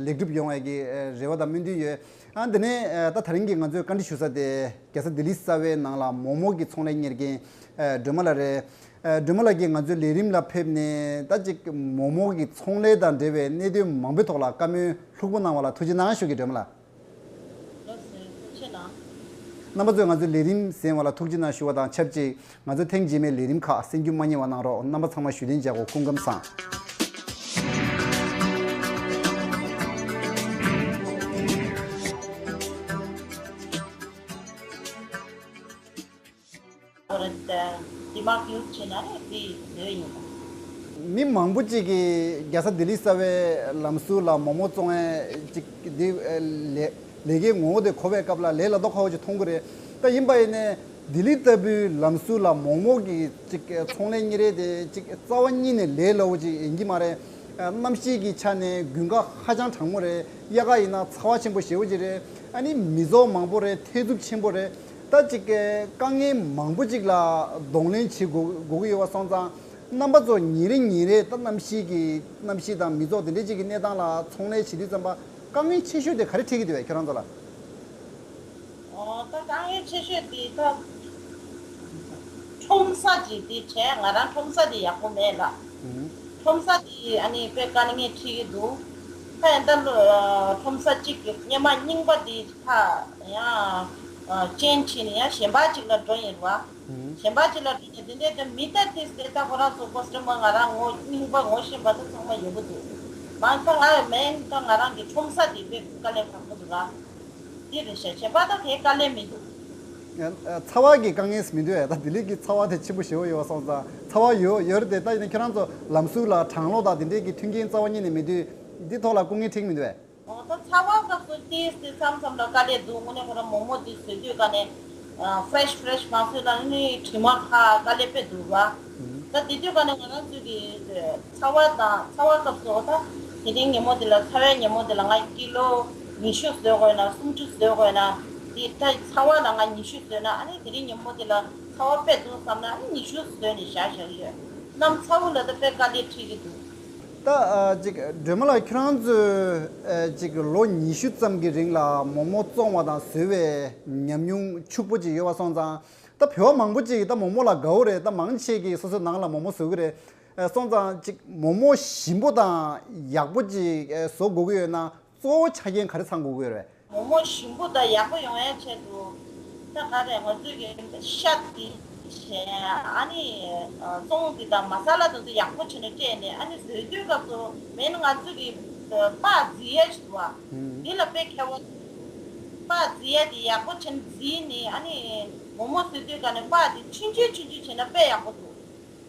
ལེགས་གྲུབ་ཡོང་བའི་གི་རེ་བ་དང་སྨོན་འདུན་ཡོད། ཨ་འདི་ནས་ད་ད་རིང་གི་ང་ཚོའི་བཀའ་འདྲི་ཞུ་ས་དེ་རྒྱལ་ས་ལྡི་ལི་གསར་པའི་ནང་ལ་མོག་མོག་གི་ཚོང་ལས་གཉེར་མཁན་སྒྲོལ་མ་ལགས་རེད། སྒྲོལ་མ་ལགས་ཀྱིས་ང་ཚོའི་ལས་རིམ་ལ་ཕེབས་ནས་ད་ཅིག་མོག་མོག་གི་ཚོང་ལས་དང་འབྲེལ་བའི་གནད་དོན་མང་པོའི་ཐོག་ལ་བཀའ་མོལ་ལྷུག་པོ་གནང་བ་ལ་ཐུགས་རྗེ་གནང་ཞུ་གི་སྒྲོལ་མ་ལགས། ལགས་སོ། ཐུགས་རྗེ་གནང་། རྣམ་པ་ཚོས་ང་ཚོའི་ལས་རིམ་གསན་པ་ལ་ཐུགས་རྗེ་གནང་ཞུ་བ་དང་ཆབས་ཅིག་ང་ཚོ་ཐེངས་རྗེས་མའི་ལས་རིམ་ཁག་གསན་རྒྱུ་མ་བསྙེལ་བ་གནང་རོགས། རྣམ་པ་ཚང་མ་བཞུགས་གདན་འཇགས་དགོས། སྐུ་ཁམས་བཟང་། ཌི་མཱརཀ་ཡུ་སི་བྱས་ན་ནི་དེ་བཟོས་ཡིན། མི་མང་པོ་ཅིག་གིས་རྒྱལ་ས་ལྡི་ལི་གསར་པའི་ལམ་ཟུར་ལ་མོག་མོག་བཙོང་ཡས་ཅིག་འདི་ལས་ལས་ཀའི་ངོ་བོ་དེ་གོ་བའི་སྐབས་ལ་ལས་སླ་རྡོ་ཁ་པོ་ཅིག་མཐོང་གི་རེད། ད་ཡིན་པ་ཡིན་ནའི་ལྡི་ལི་ལྟ་བུའི་ལམ་ཟུར་ལ་མོག་མོག་གི་ཅིག་ཚོང་ལས་གཉེར་ཡས་དེ་ཅིག་རྩ་བ་ཉིད་ནས་ལས་སླ་པོ་ཅིག་ཡིན་གྱི་མ་རེད། གནམ་གཤིས་ཀྱི་ཆ་ནས་དགུན་ཁ་ཧ་ཅང་གྲང་མོ་རེད། དབྱར་ཁ་ཡིན་ན་ཚ་བ་ཆེན་པོ་ཞེ་པོ་ཅིག་རེད། ཨ་ནི་མི་ཚོགས་མང་པོ་རེད། ཐེ་ཚོམ་ཆེན་པོ་རེད། ད་ཅིག་དཀའ་ངལ་མང་པོ་ཅིག་ལ་གདོང་ལེན་བྱེད་དགོས་དགོས་ཀྱི་ཡོད་པ་སོང་ཙང་། རྣམ་པ་ཚོ་ཉིན་རེ་ཉིན་རེ་ད་གནམ་གཤིས་ཀྱི་གནམ་གཤིས་དང་མི་ཚོགས་དེ་འདྲའི་ཅིག་གི་གནས་སྟངས་ལ་ཚོང་ལས་བྱེད་དུས་ཙམ་པ་དཀའ་ངལ་ཆེ་ཤོས་དེ་ག་རེ་འཕྲད་ཀྱི་འདུག་བས་ཁྱོད་རང་ཚོ་ལ། ཨོ་ད་དཀའ་ངལ་ཆེ་ཤོས་དེ་ད་ཁྲོམ་ས་ཅིག་དེ་བྱས། ང་རང་ཁྲོམ་ས་དེ་ཡག་པོ་མེད་ལ། ཨུ། ཁྲོམ་ས་དེ་ཨ་ནི་དཔེ་དཀའ་ངལ་འཕྲད་ཀྱི་འདུག་ད་ཡིན་ད་ལོ་ཁྲོམ་ས་གཅིག་གི་སྔོན་མ་རྙིང་པ་དེ་ཕར་ཡང་ཅེན་ཇི་བྱས་ནས་ཡང་གཞན་པ་ཅིག་ལ་འགྲོ་ཡིན་ར། གཞན་པ་ཅིག་ལ་འགྲོ་ནས་དེ་འདྲའི་དེ་མི་ལྟ་དེ་ཟེར་ད་ཁོ་རང་ཚོ་ཀོ་སི་ཊ་མར་ང་རང་ངོ་རྙིང་པ་ངོ་ཤེས་པ་ད་ཚང་མ་ཡོང་གི་འདུག་མ་ད་ང་མེན་ད་ང་རང་གི་ཁྲོམ་ས་དེ་དཔེ་དཀའ་ལས་ཁག་པོ་འདུག་ར། དེ་རེད་ཤག་གཞན་པ་ད་དེ་དཀའ་ལས་མི་འདུག་ཚ་བ་གི་དཀའ་ངལ་མི་འདུག་ཨེ། ད་ལྡི་ལི་གི་ཚ་བ་དེ་ཆེན་པོ་ཞེ་པོ་ཡོད་པ་སོང་ཙང་ཚ་བ་ཡོད་ཡོད་རེད་དེ། ད་ཡིན་ན་ཁྱེད་རང་ཚོ་ལམ་ཟུར་ལ་གྲང་གློག་དང་དེ་འདྲའི་གི་མཐུན་རྐྱེན་རྩ་བ་ཉིད་ནས་མི་འདུག་འདི་ཐོག་ལ་སྐུ་ངལ་འཕྲད་ཀྱི་མི་འདུག་ཨེ། འོ་ད་ཚ་བ་སྐབས་སུ་ཏིས་ཏེ་མཚམས་མཚམས་ལ་དཀའ་ལས་འདུག་དངོས་གནས་ཁོ་རང་མོག་མོག་འདི་བཟོ་དུས་ག་ནས་ཕ་རེ་ཤི་ཕ་རེ་ཤི་མ་བཟོས་ན་ནི་དྲི་མ་ཁ་དཀའ་ལས་དཔེ་འདུག་བ། ད་དེ་དུས་ག་ནས་ང་རང་ཚོས་ཀྱི་ཚ་བ་དང་ཚ་བ་སྐབས་སུ་འོ་ད་དེ་རིང་ཉིན་མོ་འདི་ལ་ཚ་བའི་ཉིན་མོ་འདི་ལ་ང་ཀི་ལོ་ཉི་ཤུ་བཟོ་དགོས་ན་སུམ་ཅུ་བཟོ་དགོས་ན་དེ་ད་ཚ་བ་ལ་ང་ཉི་ཤུ་བཟོས་ན་ཨ་ནི་དེ་རིང་ཉིན་མོ་འདི་ལ་ཚ་བ་དཔེ་འདུག་བསམ་ན་ཨ་ནི་ཉི་ཤུ་བཟོས་ནས་བཞག་བཞག་གི་ཡོད། གནམ་ཚ་བོ་ལ་ད་དཔེ་དཀའ་ལས་འཕྲད་ཀྱི་འདུག་ད་ཨ་ཅིག་སྒྲོལ་མ་ལགས་ཁྱོད་རང་ཚོས་ཨ་ཅིག་ལོ་ཉི་ཤུ་ཙམ་གྱི་རིང་ལ་མོག་མོག་བཙོང་བ་དང་བཟོ་བའི་ཉམས་མྱོང་ཕྱུག་པོ་ཅིག་ཡོད་པ་སོང་ཙང་། ད་བོད་པ་མང་པོ་ཅིག་ད་མོག་མོག་ལ་དགའ་བོ་རེད། ད་མང་ཆེ་གིས་སོ་སོའི་ནང་ལ་མོག་མོག་བཟོ་གི་རེད། ཨ་སོང་ཙང་ཅིག་མོག་མོག་ཞིམ་པོ་དང་ཡག་པོ་ཅིག་ཨ་བཟོ་དགོས་ཀྱི་ཡོད་ན་གཙོ་བོ་ཆ་རྐྱེན་ག་རེ་ཚང་དགོས་ཀྱི་ཡོད་རེད། མོག་མོག་ཞིམ་པོ་དང་ཡག་པོ་ཡོང་ཡ་ཆེད་དུ་ད་ག་རེ་ང་ཚོས་ཀྱི་ཤ་དེ་བྱས། ཨ་ནི་ཨ་བཙོང་དེ་དང་མ་ས་ལ་དེ་ཚོ་ཡག་པོ་བྱས་ནས་སྤྲད་ནས་ཨ་ནི་བཟོས་དུས་སྐབས་སུ་མེད་ན་ང་ཚོས་ཀྱི་ཨ་པགས་བརྫིས་ཡ་ཞིག་འདུག་བ། དེ་ལ་དཔེ་ཁྱད་པར་འདུག་པགས་བརྫིས་ཡ་དེ་ཡག་པོ་བྱས་ནས་བརྫིས་ནས་ཨ་ནི་མོག་མོག་བཟོས་དུས་ག་ནས་པགས་དེ་ཆུང་ཆུང་ཆུང་ཆུང་བྱས་ན་དཔེ་ཡག་པོ་འདུག་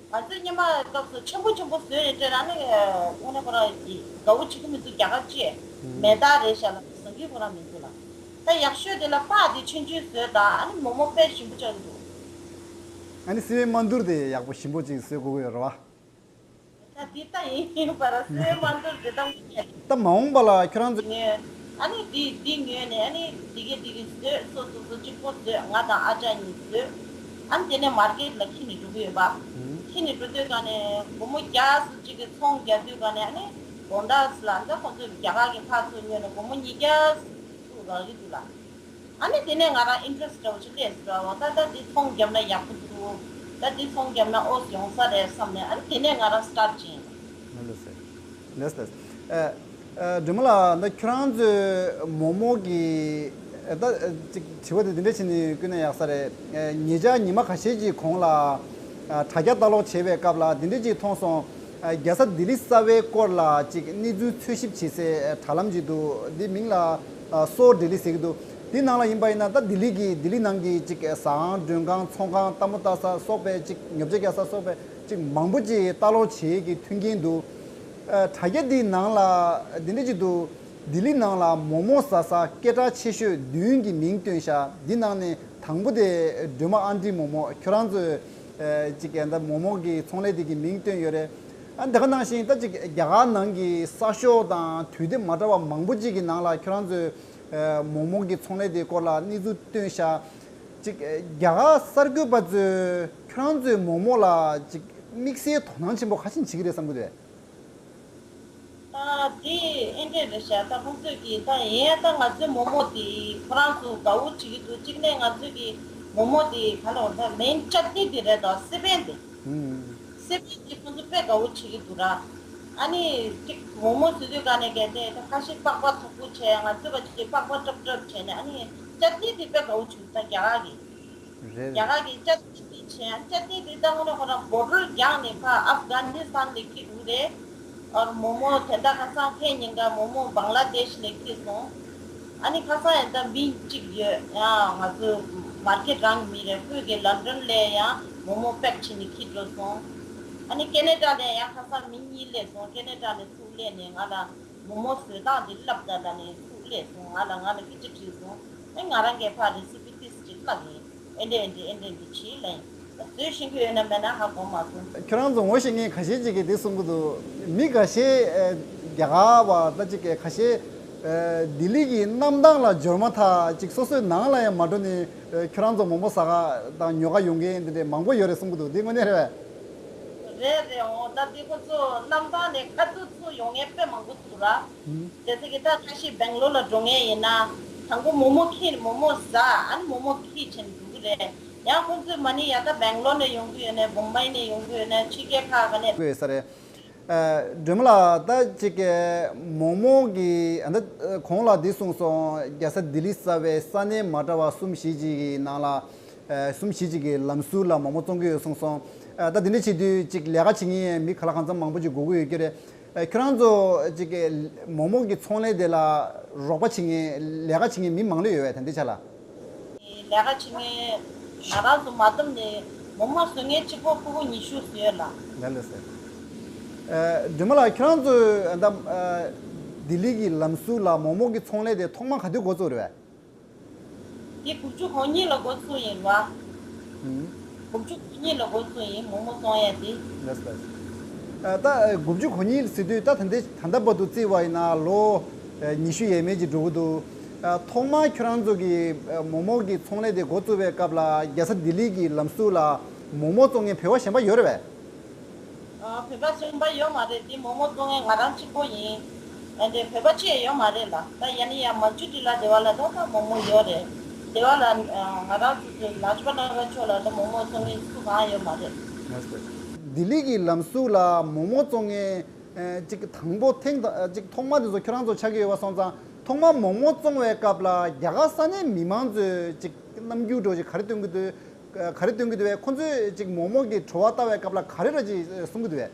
ང་ཚོས་སྔོན་མ་སྐབས་སུ་ཆེན་པོ་ཆེན་པོ་བཟོས་ནས་སྤྲད་ན་ནི་དངོས་གནས་ཁོ་རང་གི་དགའ་བོ་བྱེད་ཀྱི་མི་འདུག་རྒྱ་གར་ཅེས་མེ་སྟག་རེད་ཤག་ལ་བཟང་གི་ཁོ་རང་མི་འདུག་ལ། ད་ཡག་ཤོས་དེ་ལ་པགས་དེ་ཆུང་ཆུང་བཟོས་དང་ཨ་ནི་མོག་མོག་དཔེ་ཞིམ་པོ་ཆགས་ཀྱི་འདུག་ཨ་ནི་སི་པན་མ་འདུར་དེ་ཡག་པོ་ཞིམ་པོ་ཅིག་བཟོས་དགོས་ཀྱི་ཡོད་རེད་བ། ད་འདི་ལྟ་ཡིན་ཡིན་པར་སེ་མ་འདུར་འདི་ལྟ་ངུ་ཉེ། ད་མ་འོངས་པ་ལ་ཁྱོད་རང་ཚོ། ཉོས། ཨ་ནི་འདི་འདི་ཉོས་ནས་ཨ་ནི་འདི་གས་འདི་གས་བཟོས་སོ་སོ་སོ་གཅིག་པོ་བཟོས་ང་དང་ཨ་ཅག་གཉིས་བཟོས། ཨ་ནི་དེ་ནས་མར་ཀེད་ལ་ཁྱེར་ནས་འགྲོ་གི་ཡོད་པ། ཁྱེར་ནས་འགྲོ་དུས་ག་ནས་སྒོར་མོ་བརྒྱ་སུ་གཅིག་གི་ཚོང་རྒྱག་དུས་ག་ནས་ཨ་ནི་དགོང་དག་ལ་འདི་ཁོང་ཚོས་རྒྱ་གར་གྱི་ཕར་ཚུར་ཉོས་ནས་སྒོར་མོ་ཉིས་བརྒྱ་སུ་རག་གི་འདུག་ལ། ཨ་ནི་དེ་ནས་ང་རང་ཨིན་ཊི་རེ་སི་ཊི་འདྲ་བོ་ཞིག་སླེབས་སོང་། ད་ལྟ་འདི་ཚོང་བརྒྱབ་ན་ཡག་པོ་འདུག་ད་འདི་ཚོང་བརྒྱབ་ན་ཨོ་ཡོང་ས་རེད་བསམ་ནས་ཨ་ནི་དེ་ནས་ང་རང་སི་ཊར་ཊི་བྱས་ཡིན། ལགས་སོ། ལགས་སོ། ཨ་ཨ་སྒྲོལ་མ་ལགས། ད་ཁྱོད་རང་ཚོའི་མོག་མོག་གི་ཨ་ད་ཨ་ཅིག་དྲི་བ་དེ་འདི་འདྲ་བྱས་ནས་བསྐུར་ན་ཡག་ས་རེད། ཨ་ཉེ་ཆར་ཉི་མ་ཁ་ཤས་ཀྱི་གོང་ལ་ཨ་དྲ་རྒྱ་ལྟ་ཀློག་བྱེད་པའི་སྐབས་ལ་འདི་འདྲ་ཅིག་མཐོང་སོང་། རྒྱལ་ས་ལྡི་ལི་གསར་བའི་སྐོར་ལ་ཅིག་གནས་ཚུལ་འཚོལ་ཞིབ་བྱེད་སའི་དྲ་ལམ་ཅིག་འདུག་འདི་མིང་ལ་སོ་ལྡི་ལི་ཟེར་གྱི་འདུག་འདི་ནང་ལ་ཡིན་པ་ཡིན་ན་ད་ལྡི་ལི་གི་ལྡི་ལི་ནང་གི་ཅིག་ཟ་ཁང་མགྲོན་ཁང་ཚོང་ཁང་ལྟ་མོ་ལྟ་ས་སོགས་པའི་ཅིག་ཉོ་ཆ་རྒྱག་ས་སོགས་པའི་ཅིག་མང་པོ་ཅིག་ལྟ་ཀློག་བྱེད་ཀྱི་མཐུན་རྐྱེན་འདུག་དྲ་རྒྱ་འདིའི་ནང་ལ་འདི་འདྲ་ཅིག་འདུག་ལྡི་ལི་ནང་ལ་མོག་མོག་ཟ་ས་སྐད་གྲགས་ཆེ་ཤོས་བདུན་གྱི་མིང་བཏོན་ཤག་འདི་ནང་ནས་དང་པོ་དེ་སྒྲོལ་མ་ཨན་ཊི་མོག་མོག་ཁྱོད་རང་ཚོས་ཅིག་ད་མོག་མོག་གི་ཚོང་ལས་དེ་གི་མིང་བཏོན་ཡོད་རེད། ཨ་དེ་ག་ནང་བཞིན་ད་ཅིག་རྒྱ་གར་ནང་གི་ས་ཕྱོགས་དང་དུས་དེབ་མ་འདྲ་བ་མང་པོ་ཅིག་གི་ནང་ལ་ཁྱོད་རང་ཚོས་མོག་མོག་གི་ཚོང་ལས་དེ་སྐོར་ལ་གནས་ཚུལ་བཏོན་ཤག་ཅིག་རྒྱ་གར་གསར་འགོད་པ་ཚོས་ཁྱོད་རང་ཚོའི་མོག་མོག་ལ་ཅིག་དམིགས་བསལ་དོ་སྣང་ཆེན་པོ་ག་ཅིག་བྱེད་ཀྱི་རེད་བསམ་གྱི་འདུག་ད་དེ་ཨེ་འདྲས་རེད་ཤག་ད་ཁོང་ཚོས་ཀྱིས་ད་ཡིན་ཡང་ད་ང་ཚོའི་མོག་མོག་དེ་ཁོ་རང་ཚོ་དགའ་བོ་བྱེད་ཀྱི་འདུག་གཅིག་ནས་ང་ཚོས་ཀྱི་མོག་མོག་དེ་ག་ལ་འོ་ད་མེན་ཅ་ཏི་དེ་རེད་དོ་སི་པན་དེ། ཨུམ། སི་པན་དེ་ཁོང་ཚོ་དཔེ་དགའ་བོ་བྱེད་ཀྱི་འདུག་ར། ཨ་ནི་གཅིག་མོག་མོག་ཟེར་དུས་ག་ནས་གལ་ཏེ་ད་ཁ་ཤས་པགས་པ་མཐུག་པོ་བྱས་ང་ཚོས་པ་ཅིག་པགས་པ་སྲབ་སྲབ་བྱས་ནས་ཨ་ནི་ཅ་ཏི་དེ་དཔེ་དགའ་བོ་བྱེད་ཀྱི་འདུག་ད་རྒྱ་གར་གྱི། རེད། རྒྱ་གར་གྱི་ཅ་ཏི་དེ་བྱས་ཡང་ཅ་ཏི་དེ་ད་དངོས་གནས་ཁོ་རང་བོ་ཌར་རྒྱང་ནས་ཕར་ཨབ་གྷ་ནི་སི་ཐན་ནས་འཁྱེར་འདུག་རེད། ཨ་མོག་མོག་དེ་འདྲ་ཁ་སང་ཕེབས་ཉིན་ཀ་མོག་མོག་བང་ལ་དེཤ་ནས་འཁྱེར་སོང་། ཨ་ནི་ཁ་སང་ཡང་ད་མི་གཅིག་ཡོད་ཡང་ང་ཚོ་མར་ཀེ་ཊི་རང་གི་མི་རེད། ཁོས་ཀྱི་ལན་ཌན་ལ་ཡང་མོག་མོག་པེག་བྱས་ནས་འཁྱེར་འགྲོ་སོང་། ཨ་ནི་ཀེ་ན་ཌ་ལ་ཡང་ཁ་སང་མི་གཉིས་སླེབས་སོང་། ཀེ་ན་ཌ་ནས་ཚུར་སླེབས་ནས་ང་ལ་མོག་མོག་བཟོ་སྟངས་དེ་བསླབ་ད་ལ་ནས་ཚུར་སླེབས་སོང་། ང་ལ་ང་ལ་སྐད་ཆ་དྲིས་སོང་། ཨེ་ང་རང་གིས་ཕར་རེ་སི་པི་ཏིས་ཅིག་བསླབ་ཡིན། ཨེ་འདྲ་ཨེ་འདྲ་ཨེ་འདྲ་འདི་བྱེད་ལ་ཡིན། བཟོས་ཤེས་ཀྱི་ཡོད་ན་མེད་ན་ཧ་གོ་མ་སོང་། ཁྱོད་རང་ཚོ་ངོ་ཤེས་མཁན་ཁ་ཤས་ཅིག་གིས་འདི་གསུང་གི་འདུག་མི་ཁ་ཤས་ཨེ་རྒྱ་གར་བ་ད་ཅིག་གིས་ཁ་ཤས་ཨེ་ལྡི་ལི་གི་གནམ་ཐང་ལ་འབྱོར་མ་ཐག་ཅིག་སོ་སོའི་ནང་ལ་ཡང་མ་འགྲོ་ནས་ཨེ་ཁྱོད་རང་ཚོ་མོག་མོག་ཟ་ག་དང་ཉོ་ག་ཡོང་མཁན་འདི་འདྲ་མང་པོ་ཡོད་རེད་གསུང་གི་འདུག་འདི་དངོས་གནས་རེད་པས། རེད་རེད། འོ་ད་དེ་ཁོ་ཚོ་གནམ་ཐང་ནས་ཁ་ཐུག་ཚུར་ཡོང་མཁན་དཔེ་མང་པོ་འདུག་ར། ཨུམ། དེ་ཚོ་གི་ད་ཁ་ཤས་སྦེང་ལོར་ལ་འགྲོ་མཁན་ཡིན་ན་དང་པོ་མོག་མོག་ཁྱེར་མོག་མོག་ཟ་ཨ་ནི་མོག་མོག་ཁྱེར་བྱས་ནས་འགྲོ་གི་རེད། ཡང་ཁོ་ཚོས་མ་ཎི་ཡ་ད་སྦེང་ལོར་ནས་ཡོང་གི་ཡོད་ནས་བོམ་བྷའི་ནས་ཡོང་གི་ཡོད་ནས་ཕྱི་རྒྱལ་ཁག་ག་ནས། དགོས་ས་རེད། ཨ་སྒྲོལ་མ་ལགས་ད་ཅིག་གི་མོག་མོག་གི་ཨ་ད་གོང་ལ་འདི་གསུངས་སོང་། རྒྱལ་ས་ལྡི་ལི་གསར་བའི་ས་གནས་མ་འདྲ་བ་གསུམ་བཞི་ཅིག་གི་ནང་ལ། ཨ་གསུམ་བཞི་ཅིག་གི་ལམ་ཟུར་ལ་མོག་མོག་བཙོང་གི་ཡོད་གསུངས་སོང་། ཨ་ད་འདི་འདྲ་བྱེད་དུས་ཅིག་ལས་ཀ་བྱེད་མཁན་མི་ག་ལ་གང་འཚམ་མང་པོ་ཅིག་དགོས་ཀྱི་ཡོད་ཀྱི་རེད། ཨ་ཁྱོད་རང་ཚོ་ཅིག་གི་མོག་མོག་གི་ཚོང་ལས་དེ་ལ་རོགས་པ་བྱེད་མཁན་ལས་ཀ་བྱེད་མཁན་མི་མང་ལོས་ཡོད་པས་ད་ལྟའི་ཆ་ལ། ལས་ཀ་བྱེད་མཁན་ང་རང་ཚོ་མ་བསྡོམས་ནས་མོག་མོག་བཟོ་མཁན་གཅིག་པོ་ཕྲུ་གུ་ཉི་ཤུ་ཟིན་ཡོད་ལ། ལགས་ལགས་སེ། ཨ་སྒྲོལ་མ་ལགས་ཁྱོད་རང་ཚོ་ཨ་ད་ཨ་ལྡི་ལི་གི་ལམ་ཟུར་ལ་མོག་མོག་གི་ཚོང་ལས་དེ་ཐོག་མ་ག་དུས་འགོ་བཙུགས་རེད་པས། དེ་དགུ་བཅུ་གོ་གཉིས་ལ་འགོ་བཙུགས་ཡིན་ར། ཨུམ། དགུ་བཅུ་གོ་གཉིས་ལ་འགོ་བཙུགས་ཡིན་མོག་མོག་བཙོང་ཡས་དེ། ལགས་ལགས། ཨ་ད་དགུ་བཅུ་གོ་གཉིས་ཟེར་དུས་ད་ད་ལྟའི་ད་ལྟ་བར་དུ་བརྩིས་པ་ཡིན་ན་ལོ་ཉི་ཤུ་ཡས་མས་ཅིག་འགྲོ་གི་འདུག་ཨ་ཐོག་མར་ཁྱོད་རང་ཚོ་གི་མོག་མོག་གི་ཚོང་ལས་དེ་འགོ་བཙུགས་པའི་སྐབས་ལ་རྒྱལ་ས་ལྡི་ལི་གི་ལམ་ཟུར་ལ་མོག་མོག་བཙོང་མཁན་བོད་པ་གཞན་པ་ཡོད་རེད་པས། ཨ་བོད་པ་གཞན་པ་ཡོད་མ་རེད། འདི་མོག་མོག་བཙོང་མཁན་ང་རང་གཅིག་པོ་ཡིན། ཨ་འདི་བོད་པ་གཅིག་ཡང་ཡོད་མ་རེད་ལ། ད་ཡ་ནི་ཡ་མ་ཅུ་ཏི་ལ་སྡེ་བ་ལ་ད་ད་མོག་མོག་ཡོད་རེད། སྡེ་བ་ལ་ང་རང་ཚོ་ཚོའི་ལ་ཅུ་པ་ན་ར་ཕྱོགས་ལ་ད་མོག་མོག་བཙོང་མཁན་སུ་གང་ཡོད་མ་རེད། ལྡི་ལི་གི་ལམ་ཟུར་ལ་མོག་མོག་བཙོང་མཁན་ཨ་ཅིག་དང་པོ་ཐེངས་ད་ཅིག་ཐོག་མ་དེ་ཚོ་ཁྱོད་རང་ཚོ་ཆགས་ཀྱི་ཡོད་པ་སོང་ཙང་ཐོག་མ་མོག་མོག་བཙོང་བའི་སྐབས་ལ་རྒྱ་གར་ས་གནས་མི་མང་ཚོས་ཅིག་རྣམ་འགྱུར་འདྲ་ཅིག་ག་རེ་སྟོན་གྱི་འདུག་ག་རེ་སྟོན་གྱི་འདུག་པས། ཁོ་ཚོས་ཅིག་མོག་མོག་གི་བྲོ་བ་ལྟ་བའི་སྐབས་ལ་ག་རེ་ར་ཅིག་གསུང་གི་འདུག་པས།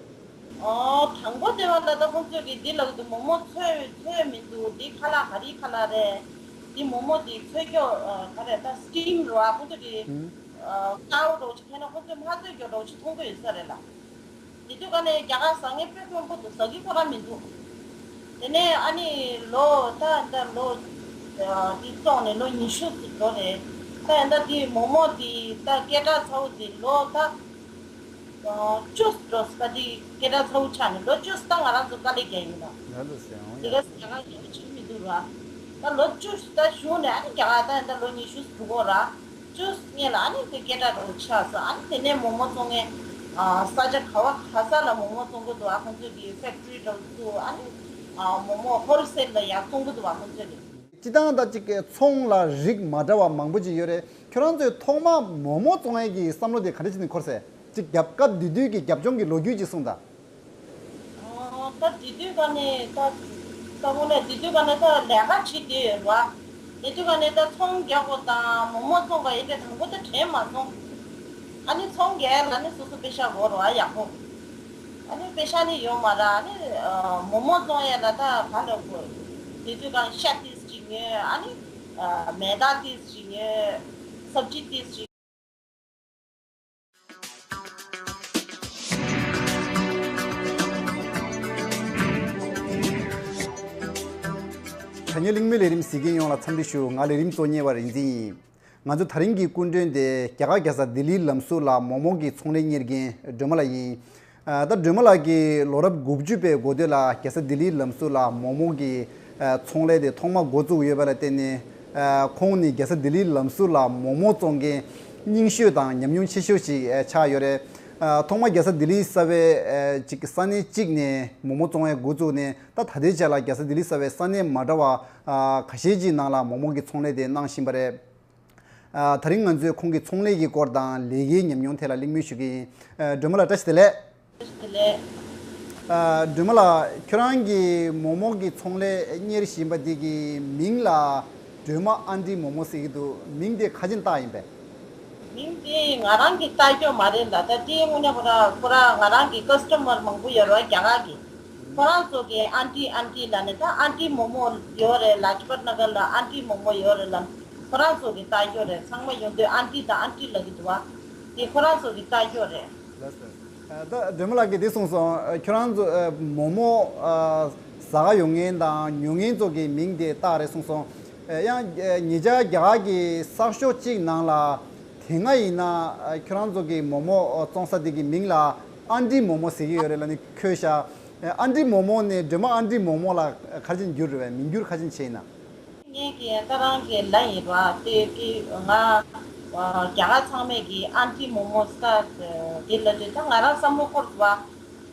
ཨོ་དང་པོ་དེ་བ་ལ་ད་ཁོ་ཚོས་ཀྱི་འདི་ལ་གི་འདུག་མོག་མོག་ཚོས་ཚོས་མི་འདུག་འདི་ཁ་ལག་ག་རེ་ཁ་ལག་རེད། འདི་མོག་མོག་འདི་ཚོས་ཀྱོ་ག་རེ་ད་སི་ཊིམ་རོ་ཨ་ཁོ་ཚོས་ཀྱི་ཨུམ། ཀའོ་འདྲ་ཅིག་ཁྱེར་ན་ཁོ་ཚོས་མ་ཚོས་ཀྱོ་འདྲ་ཅིག་མཐོང་གི་ཡོད་ས་རེད་ལ། དེ་དུས་ག་ནས་རྒྱ་གར་ཟ་མཁན་དཔེ་མང་པོ་འདུག་ཟ་གི་ཁོ་རང་མི་འདུག་དེ་ནས་ཨ་ནི་ལོ་ད་ད་ལོ་འདི་བཙོང་ནས་ལོ་ཉི་ཤུ་ཙམ་འགྲོ་རེད། ད་ད་འདི་མོག་མོག་འདི་ད་སྐད་གྲགས་ཚ་བོ་འདི་ལོ་ད་བཅུ་འགྲོ་ད་འདི་སྐད་གྲགས་ཚ་བོ་ཆགས་ནས་ལོ་བཅུ་ད་ང་རང་ཚོ་དཀའ་ལས་རྒྱག་ཡིན་ལ། ལ་ལ་ཟེར་འོང་དེ་ཡ། ག་རྒྱ་གར་ཡོད་ཆེ་མི་འདུག་ར། ད་ལོ་བཅུ་ད་གཞུང་ནས་ཨ་ནི་རྒྱ་གར་ད་ད་ལོ་ཉི་ཤུ་འགྲོ་གོ་ར། བཅུ་སྔོན་ལ་ཨ་ནི་དེ་སྐད་གྲགས་རུ་ཆགས་སོང་། ཨ་ནི་དེ་ནས་མོག་མོག་བཙོང་མཁན་ཨ་ས་ཆ་ག་བ་ག་ས་ལ་མོག་མོག་བཙོང་གི་འདུག་ཨ་ཁོང་ཚོས་ཀྱི་ཕེག་ཊི་རི་འདྲ་བོ་བཙུགས་ཨ་ནི་ཨ་མོག་མོག་ཧོལ་སེལ་ལ་ཡར་བཙོང་གི་འདུག་ཨ་ཁོང་ཚོས་ཀྱི། སྤྱི་བཏང་ད་ཅིག་གི་ཚོང་ལ་རིགས་མ་འདྲ་བ་མང་པོ་ཅིག་ཡོད་རེད། ཁྱོད་རང་ཚོས་ཐོག་མ་མོག་མོག་བཙོང་ཡས་ཀྱི་བསམ་བློ་དེ་ག་འདྲ་ཅིག་ནས་འཁོར་སོང་། ཅིག་རྒྱབ་སྐབས་དེ་དུས་ཀྱི་རྒྱབ་ལྗོངས་ཀྱི་ལོ་རྒྱུས་ཅིག་གསུངས་དང་། ཨོ། ད་དེ་དུས་ག་ནས་ད་ད་དངོས་གནས་དེ་དུས་ག་ནས་ད་ལས་ཀ་བྱེད་བསྡད་ཡོད་རེད་བ། དེ་དུས་ག་ནས་ད་ཚོང་རྒྱག་དགོས་དང་མོག་མོག་བཙོང་དགོས་ཡིན་ཏེ་དང་པོ་ད་དྲན་མ་སོང་། ཨ་ནི་ཚོང་རྒྱག་ཡ་ལ་ནི་སོ་སོ་པེ་ཤ་དགོས་རེད་བ་ཡག་པོ། ཨ་ ཨ་ནི་པེ་ཤ་ནི་ཡོད་མ་རེད། ཨ་ནི་ཨ་མོག་མོག་བཙོང་ཡས་ལ་ད་ག་ལ་དགོས། དེ་དུས་གང་ཤ་ཏིས་ཅིག་ཉོས། ཨ་ནི་ཨ་མེ་ད་ཏིས་ཅིག་ཉོས། སབ་ཇི་ཏིས་ཅིག་དྲ་བརྙན་གླེང་མོལ་ལས་རིམ་གཟིགས་མཁན་ཡོངས་ལ་འཚམས་འདྲི་ཞུ། ང་ལས་རིམ་གཙོ་གཉེར་བ་རིག་འཛིན་ཡིན། ང་ཚོ་དེ་རིང་གི་སྐུ་མགྲོན་དེ་རྒྱ་གར་རྒྱལ་ས་ལྡི་ལིའི་ལམ་ཟུར་ལ་མོག་མོག་གི་ཚོང་ལས་གཉེར་མཁན་སྒྲོལ་མ་ལགས་ཡིན། ཨ་ད་སྒྲོལ་མ་ལགས་ཀྱིས་ལོ་རབས་དགུ་བཅུ་པའི་འགོ་སྟོད་ལ་རྒྱལ་ས་ལྡི་ལིའི་ལམ་ཟུར་ལ་མོག་མོག་གི་ཨ་ཚོང་ལས་དེ་ཐོག་མ་འགོ་བཙུགས་ཡོད་པ་ལ་བརྟེན་ནས། ཨ་ཁོང་ནི་རྒྱལ་ས་ལྡི་ལིའི་ལམ་ཟུར་ལ་མོག་མོག་བཙོང་མཁན་རྙིང་ཤོས་དང་ཉམས་མྱོང་ཆེ་ཤོས་ཤིག་ཨ་ཆགས་ཡོད་རེད། ཨ་ཐོག་མ་རྒྱལ་ས་ལྡི་ལིའི་གསར་པའི་ཨ་ཅིག་ས་གནས་གཅིག་ནས་མོག་མོག་བཙོང་ཡས་འགོ་བཙུགས་ནས། ད་ད་ལྟའི་ཆ་ལ་རྒྱལ་ས་ལྡི་ལི་གསར་པའི་ས་གནས་མ་འདྲ་བ་ཨ་ཁ་ཤས་ཀྱི་ནང་ལ་མོག་མོག་གི་ཚོང་ལས་དེ་གནང་བཞིན་པ་རེད། ཨ་དེ་རིང་ང་ཚོས་ཁོང་གི་ཚོང་ལས་ཀྱི་སྐོར་དང་ལས་ཀའི་ཉམས་མྱོང་ཐད་ལ་གླེང་མོལ་ཞུ་གི་ཡིན། ཨ་སྒྲོལ་མ་ལགས་བཀྲ་ཤིས་བདེ་ལེགས། བཀྲ་ཤིས་བདེ་ལེགས། ཨ་སྒྲོལ་མ་ལགས། ཁྱོད་རང་གིས་མོག་མོག་གི་ཚོང་ལས་གཉེར་བཞིན་པ་འདི་གི་མིང་ལ་སྒྲོལ་མ་ཨན་ཏི་མོག་མོག་ཟེར་གྱི་འདུག་མིང་དེ་ག་རེ་བྱས་ནས་བཏགས་ཡིན་པས། མིང་དེ་ང་རང་གིས་བཏགས་རྒྱུ་མ་རེད་ལ། ད་དེའི་དངོས་གནས་ཁོ་རང་ཁོ་རང་ང་རང་གི་ཀ་སི་ཊ་མར་མང་པོ་ཡོད་རེད་རྒྱ་གར་གྱི། ཁོ་རང་ཚོ་གིས་ཨན་ཏི་ཨན་ཏི་ལབ་ནས། ད་ཨན་ཏི་མོག་མོག་ཡོད་རེད། ལ་ཇ་པད་ན་གར་ལ་ཨན་ཏི་མོག་མོག་ཡོད་རེད་ལབ། ཁོ་རང་ཚོ་གིས་བཏགས་རྒྱུ་རེད། ཚང་མ་ཡོང་དུས་ཨན་ཏི་དང་ཨན་ཏི་ལབ་ཀྱི་འདུག་བ། དེ་ཁོ་རང་ཚོ་གིས་བཏགས་རྒྱུ་རེད། ལགས་སོ། ཨ་ད་སྒྲོལ་མ་ལགས་ཀྱིས་འདི་གསུངས་སོང་། ཨ་ཁྱོད་རང་ཚོ་ཨ་མོག་མོག་ཨ་ཟ་ག་ཡོང་མཁན་དང་ཉོ་མཁན་ཚོ་གི་མིང་དེ་བཏགས་རེད་གསུངས་སོང་། ཨ་ཡང་ཨ་ཉེ་ཆར་རྒྱ་གར་གྱི་གསར་ཤོག་གཅིག་ནང་ལ་དེ་སྔ་ཡིན་ན་ཨ་ཁྱོད་རང་ཚོ་གི་མོག་མོག་ཨ་བཙོང་ས་དེ་གི་མིང་ལ་ཨན་ཏི་མོག་མོག་ཟེར་གྱི་ཡོད་རེད་ལབ་ནས་འཁོད་ཤག་ཨ་ཨན་ཏི་མོག་མོག་ནས་སྒྲོལ་མ་ཨན་ཏི་མོག་མོག་ལ་ག་རེ་བྱས་ནས་འགྱུར་རེད་པས། མིང་འགྱུར་ག་རེ་བྱས་ནས་བྱས་ཡིན་ན། ངས་ཀྱི་ད་རང་གི་ལ་ཡིན་པ་དེ་ཀྱི་ང་རྒྱ་གར་ཚང་མས་ཀྱི་ཨན་ཏི་མོག་མོག་ཟེར་དེ་ལ་དེ་ད་ང་རང་བསམ་བློ་འཁོར་བ་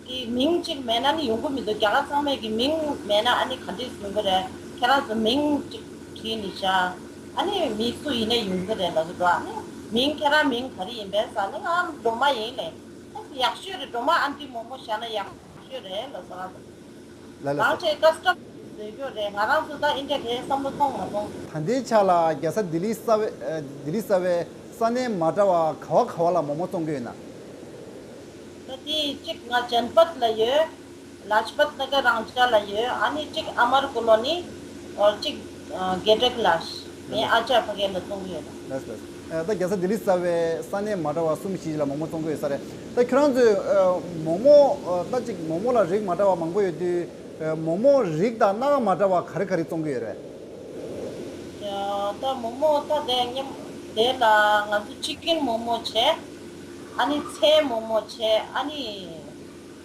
ཀྱི་མིང་གཅིག་མེད་ན་ནི་ཡོང་གི་མི་འདུག་རྒྱ་གར་ཚང་མས་ཀྱི་མིང་མེད་ན་ཨ་ནི་ག་འདྲས་ཡོང་གི་རེད། ཁྱེད་རང་ཚོ་མིང་གཅིག་བྲིས་ནས་བཞག་ཨ་ནི་མི་སུ་ཡིན་ནའི་ཡོང་གི་རེད་ལབ་ཀྱི་འདུག་ཨ་ནི་མིང་ཁྱེད་རང་མིང་ག་རེ་ཡིན་པས་ཟེར་ན་ང་སྒྲོལ་མ་ཡིན་ལབ། ཡག་ཤོས་རེད། སྒྲོལ་མ་ཨན་ཏི་མོག་མོག་བཞག་ན་ཡག་ཤོས་རེད་ལབ་སོང་། རང་ཚོ་རང་ཆས་ཀ་སི་ཊམ་བཟོས་རྒྱུ་རེད། ང་རང་ཚོ་ད་ཨིན་ཌི་ཡ་དེ་བསམ་བློ་གཏོང་མ་སོང་། ད་ལྟའི་ཆ་ལ་རྒྱལ་ས་ལྡི་ལི་གསར་པའི་ཨ་ལྡི་ལི་གསར་པའི་ས་གནས་མ་འདྲ་བ་ག་བ་ག་བ་ལ་མོག་མོག་བཙོང་གི་ཡོད་ན། ད་དེ་གཅིག་ང་ཇན་པད་ལ་ཡོད། ལ་ཇ་པད་ན་གར་རང་ཅག་ལ་ཡོད། ཨ་ནི་གཅིག་ཨ་མར་ཀོ་ལོ་ནི། ཨོ་གཅིག་ཨ་གེ་ཊེག་ལ། ངའི་ཨ་ཅག་ཕ་གི་ལ་བཙོང་གི་ཡོད་ན། ལགས་ལགས། ཨ་ད་རྒྱལ་ས་ལྡི་ལི་གསར་པའི་ས་གནས་མ་འདྲ་བ་གསུམ་བཞི་ལ་མོག་མོག་བཙོང་གི་ཡོད་ས་རེད། ད་ཁྱོད་རང་ཚོས་ཨ་མོག་མོག་ཨ་ད་གཅིག་མོག་མོག་ལ་རིགས་མ་འདྲ་བ་མང་པོ་ཡོད་དུས། ཨ་མོག་མོག་རིགས་དང་སྣ་ཁ་མ་འདྲ་བ་ག་རེ་ག་རེ་བཙོང་གི་ཡོད་རེད། ཨ་ད་མོག་མོག་ད་དེ་མཉམ་དེ་ལ་ང་ཚོ་ཅི་ཀིན་མོག་མོག་བྱས། ཨ་ནི་ཚལ་མོག་མོག་བྱས། ཨ་ནི་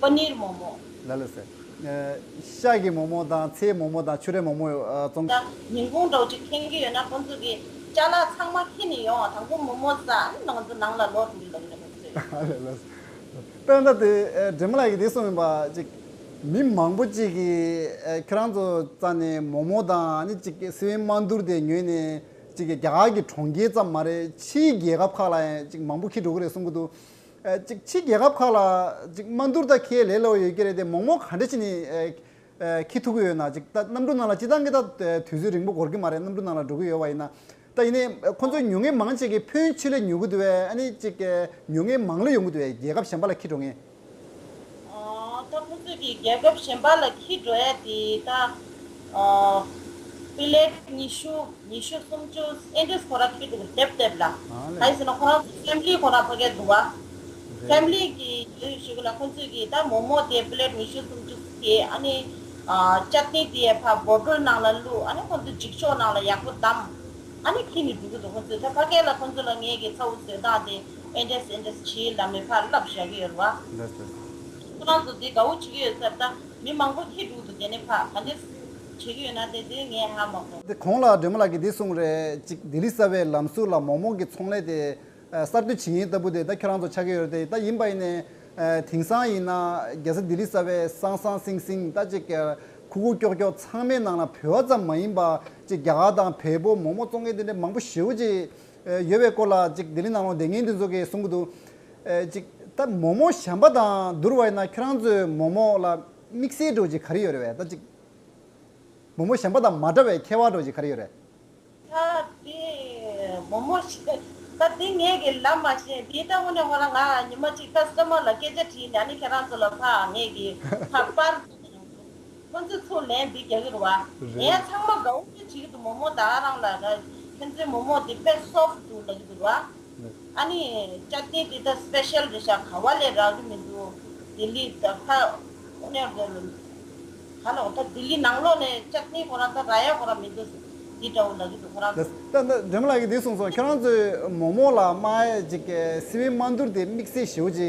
པ་ནིར་མོག་མོག་ལ་ལ་ཟེར། ཨ་ཤ་གི་མོག་མོག་དང་ཚལ་མོག་མོག་དང་ཆུ་རའི་མོག་མོག་ཨ་བཙོང་། ད་ཉིན་གུང་འདྲ་བོ་ཅིག་འཐེན་གྱི་ཡོད་ན་ཁོང་ཚོ་གི་ཅ་ལག་ཚང་མ་འཁྱེར་ནས་ཡོང་བ། དང་པོ་མོག་མོག་ཟ། ཨ་ནི་ང་ཚོ་ནང་ལ་ལོག་འགྲོ་གི་ལབ་ནས་ཁོང་ཚོས། ལ་ལ་ཟེར། དཔེར་ན་དེ་ཨ་སྒྲོལ་མ་ལགས་ཀྱིས་དེ་གསུངས་ཡིན་པ་ཅིག་མི་མང་པོ་ཅིག་གིས་ཨ་ཁྱེད་རང་ཚོ་རྩ་ནས་མོག་མོག་དང་ཨ་ནི་ཅིག་སི་པན་མ་འདུར་དེ་ཉོས་ནས་ཅིག་རྒྱ་གར་གྱི་གྲོང་ཁྱེར་ཙམ་མ་རེད། ཕྱིའི་རྒྱལ་ཁབ་ཁག་ལ་ཡང་ཅིག་མང་པོ་འཁྱེར་འགྲོ་གི་རེད་གསུང་གི་འདུག་ཨ་ཅིག་ཕྱི་རྒྱལ་ཁབ་ཁག་ལ་ཅིག་མ་འདུར་ད་ཁྱེད་ལས་སླ་པོ་ཡོད་ཀྱི་རེད་དེ། མོག་མོག་ག་འདྲ་བྱས་ནས་ཨ་ཨ་འཁྱེར་ཐུབ་ཀྱི་ཡོད་ན། ཅིག་ད་གནམ་གྲུ་ནང་ལ་སྤྱིར་བཏང་གི་ད་དུས་ཚོད་རིང་པོ་འགོར་གྱི་མ་རེད། གནམ་གྲུ་ནང་ལ་འགྲོ་གི་ཡོད་པ་ཡིན་ན། ད་ཡིན་ནའི་ཁོ་ཚོའི་ཉོ་མཁན་མང་ཆེ་གིས་ཕོན་ཆེ་ལ་ཉོ་གི་འདུག་པས། ཨ་ནི་ཅིག་ཉོ་མཁན་མང་ལ་ཡོང་གི་འདུག་པས། རྒྱལ་ཁབ་གཞན་པ་ལ་འཁྱེར་འགྲོ་མཁན། ཨ་ད་ཁོ་ཚོས་ཀྱི་རྒྱལ་ཁབ་གཞན་པ་ལ་འཁྱེར་འགྲོ་ཡ་དེ་ད་ཨ་པི་ལེཊ་ཉི་ཤུ། ཉི་ཤུ་སུམ་ཅུ་ཨེ་འདྲས་ཁོ་རང་འཁྱེར་འདུག་དེབ་དེབ་ལ། ཨ་ལས། ག་རེ་ཟེར་ན་ཁོ་རང་ཚོ་ཕེ་མི་ལི་ཁོ་རང་ཕ་གིར་འདུག་པ། རེད། ཕེ་མི་ལི་གི་ཡོད་ཞུ་གི་ལ། ཁོ་ཚོས་ཀྱི་ད་མོག་མོག་དེ་པི་ལེཊ་ཉི་ཤུ་སུམ་ཅུ་དེ་ཨ་ནི་ཨ་ཅ་ཏི་དེ་ཕ་བོ་ཊལ་ནང་ལ་བླུགས། ཨ་ནི་ཁོ་ཚོ་འགྱིག་ཤོག་ནང་ལ་ཡག་པོ་བསྡམས། ཨ་ནི་འཁྱེར་ནས་འགྲོ་གི་འདུག་ཁོ་ཚོས། ད་ཕ་གིར་ལ་ཁོ་ཚོ་ལ་ངས་ཀྱི་ཚ་བོ་བཟོས་སྟངས་དེ་ཨེ་འདྲས་ཨེ་འདྲས་བྱེད་ལབ་ནས་ཕར་བསླབ་བཞག་གི་ཡོད་རེད་པ། ལགས་སོ། ཁོ་རང་ཚོ་དེ་དགའ་བོ་བྱེད་ཀྱི་ཡོད་ས་རེད། ད་མི་མང་པོ་འཁྱེར་འགྲོ་གི་འདུག་དེ་ནས་ཕར་ག་འདྲས་བྱེད་ཀྱི་ཡོད་ན་དེ་དེ་ངས་ཧ་མ་གོ། དེ་གོང་ལ་སྒྲོལ་མ་ལགས་ཀྱིས་འདི་གསུངས་རེད། ཅིག་ལྡི་ལི་གསར་པའི་ལམ་ཟུར་ལ་མོག་མོག་གི་ཚོང་ལས་དེ་ཨ་གསར་གཏོད་བྱེད་མཁན་ལྟ་བུ་དེ་ད་ཁྱོད་རང་ཚོ་ཆགས་ཀྱི་ཡོད་རེད་དེ། ད་ཡིན་པ་ཡིན་ནའི་ཨ་དེང་སང་ཡིན་ན་རྒྱལ་ས་ལྡི་ལི་གསར་པའི་སང་སང་སིང་སིང་ད་ཅིག་ཨ་ཁུག་ཁུག་ཀྱོག་ཀྱོག་ཚང་མའི་ནང་ལ་བོད་པ་ཙམ་མ་ཡིན་པ་ཅིག་རྒྱ་གར་དང་བལ་པོ་མོག་མོག་བཙོང་མཁན་དེ་འདྲ་མང་པོ་ཞེ་པོ་ཅིག་ཨ་ཡོད་པའི་སྐོར་ལ་ཅིག་ལྡི་ལི་ནང་ལོགས་བསྡད་མཁན་དེ་ཚོ་གིས་གསུང་གི་འདུག་ཨ་ཅིག་ད་མོག་མོག་གཞན་པ་དང་བསྡུར་བ་ཡིན་ན་ཁྱོད་རང་ཚོའི་མོག་མོག་ལ་དམིགས་བསལ་འདྲ་བོ་ཅིག་ག་རེ་ཡོད་རེད་པས། ད་ཅིག་མོག་མོག་གཞན་པ་དང་མ་འདྲ་བའི་ཁྱད་པར་འདྲ་བོ་ཅིག་ག་རེ་ཡོད་རེད། ད་དེ་མོག་མོག་གཞན་ ད་འདི་ངས་ཀྱི་ལབ་མ་ཤེས། འདི་ལྟ་བུ་ནས་ཁོ་རང་ང་ཉི་མ་གཅིག་ཀ་སི་ཊ་མར་ལ་སྐད་ཆ་དྲིས་ནས། ཨ་ནི་ཁྱེད་རང་ཚོ་ལ་ཕ་ངས་ཀྱི་ཕ་པར་ཁོ་ཚོས་ཚུར་ལན་འདི་རྒྱག་གི་རེད་བ། རེད། ངས་ཚང་མ་དགའ་བོ་དཔེ་བྱེད་ཀྱི་འདུག་མོག་མོག་ད་རང་ལ་ཁྱེད་ཚོའི་མོག་མོག་འདི་དཔེ་སོབ་ཊི་འདུག་ལབ་ཀྱི་འདུག་རེད་བ། ཨ་ནི་ཅ་ཊི་ནི་འདི་ད་སི་པེ་ཤལ་རེད་ཤག་ག་བ་ལས་རག་གི་མི་འདུག་ལྡི་ལི་ད་ཁ་ཨོ་ནེ་རེད། ཧ་ལོ། ད་ལྡི་ལི་ནང་ལོགས་ནས་ཅ་ཊི་ནི་ཁོ་རང་ད་རག་ཡ་ཁོ་རང་མི་འདུག་འདི་འདྲ་བོ་ལབ་ཀྱི་འདུག་ཁོ་རང་། ད་ད་ད་སྒྲོལ་མ་ལགས་ཀྱིས་འདི་གསུངས་སོང་། ཁྱེད་རང་ཚོའི་མོག་མོག་ལ་དམར་ཡ་ཅིག་སི་པན་མ་འདུར་དེ་དམིགས་བསལ་ཞེ་པོ་ཅིག་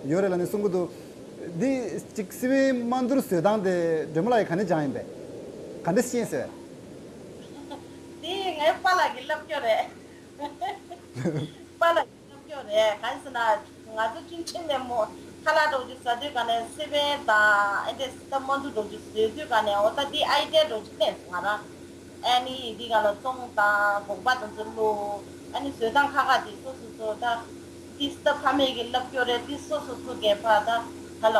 ཡོད་རེད་ལབ་ནས་གསུང་གི་འདུག་འདི་ཅིག་སི་པན་མ་འདུར་བཟོས་སྟངས་དེ་སྒྲོལ་མ་ལགས་ཀྱིས་ག་ནས་སྦྱངས་ཡིན་པས། ག་འདྲ་ཤེས་ཟེར། དེ་ངའི་པཱ་ལགས་ཀྱིས་བསླབ་རྒྱུ་རེད། པཱ་ལགས་ཀྱིས་བསླབ་རྒྱུ་རེད། གང་ཡིན་ཟེར་ན། ང་ཚོ་ཆུང་ཆུང་ནས་མོག་ཁ་ལག་འདྲ་བོ་ཅིག་ཟ་དུས་ག་ནས་སི་པན་དང་ཨེ་འདྲས་ད་མ་འདུར་འདྲ་བོ་ཅིག་བཟོས་དུས་ག་ནས། འོ་ད་འདི་ཨའི་ཌི་ཡ་འདྲ་བོ་ཅིག་སླེབས་སོང་ང་རང་། ཨ་ནི་འདི་ག་ལ་བཙོང་དང་སྒོག་པ་དང་ཚུར་བླུགས། ཨ་ནི་བཟོས་སྟངས་ཁག་ཁག་དེ་སོ་སོ་སོ་ད། འདི་ད་ཕ་མེས་ཀྱིས་བསླབ་རྒྱུ་རེད། འདི་སོ་སོ་སོ་གས་ཕ་ད་ད་ལ།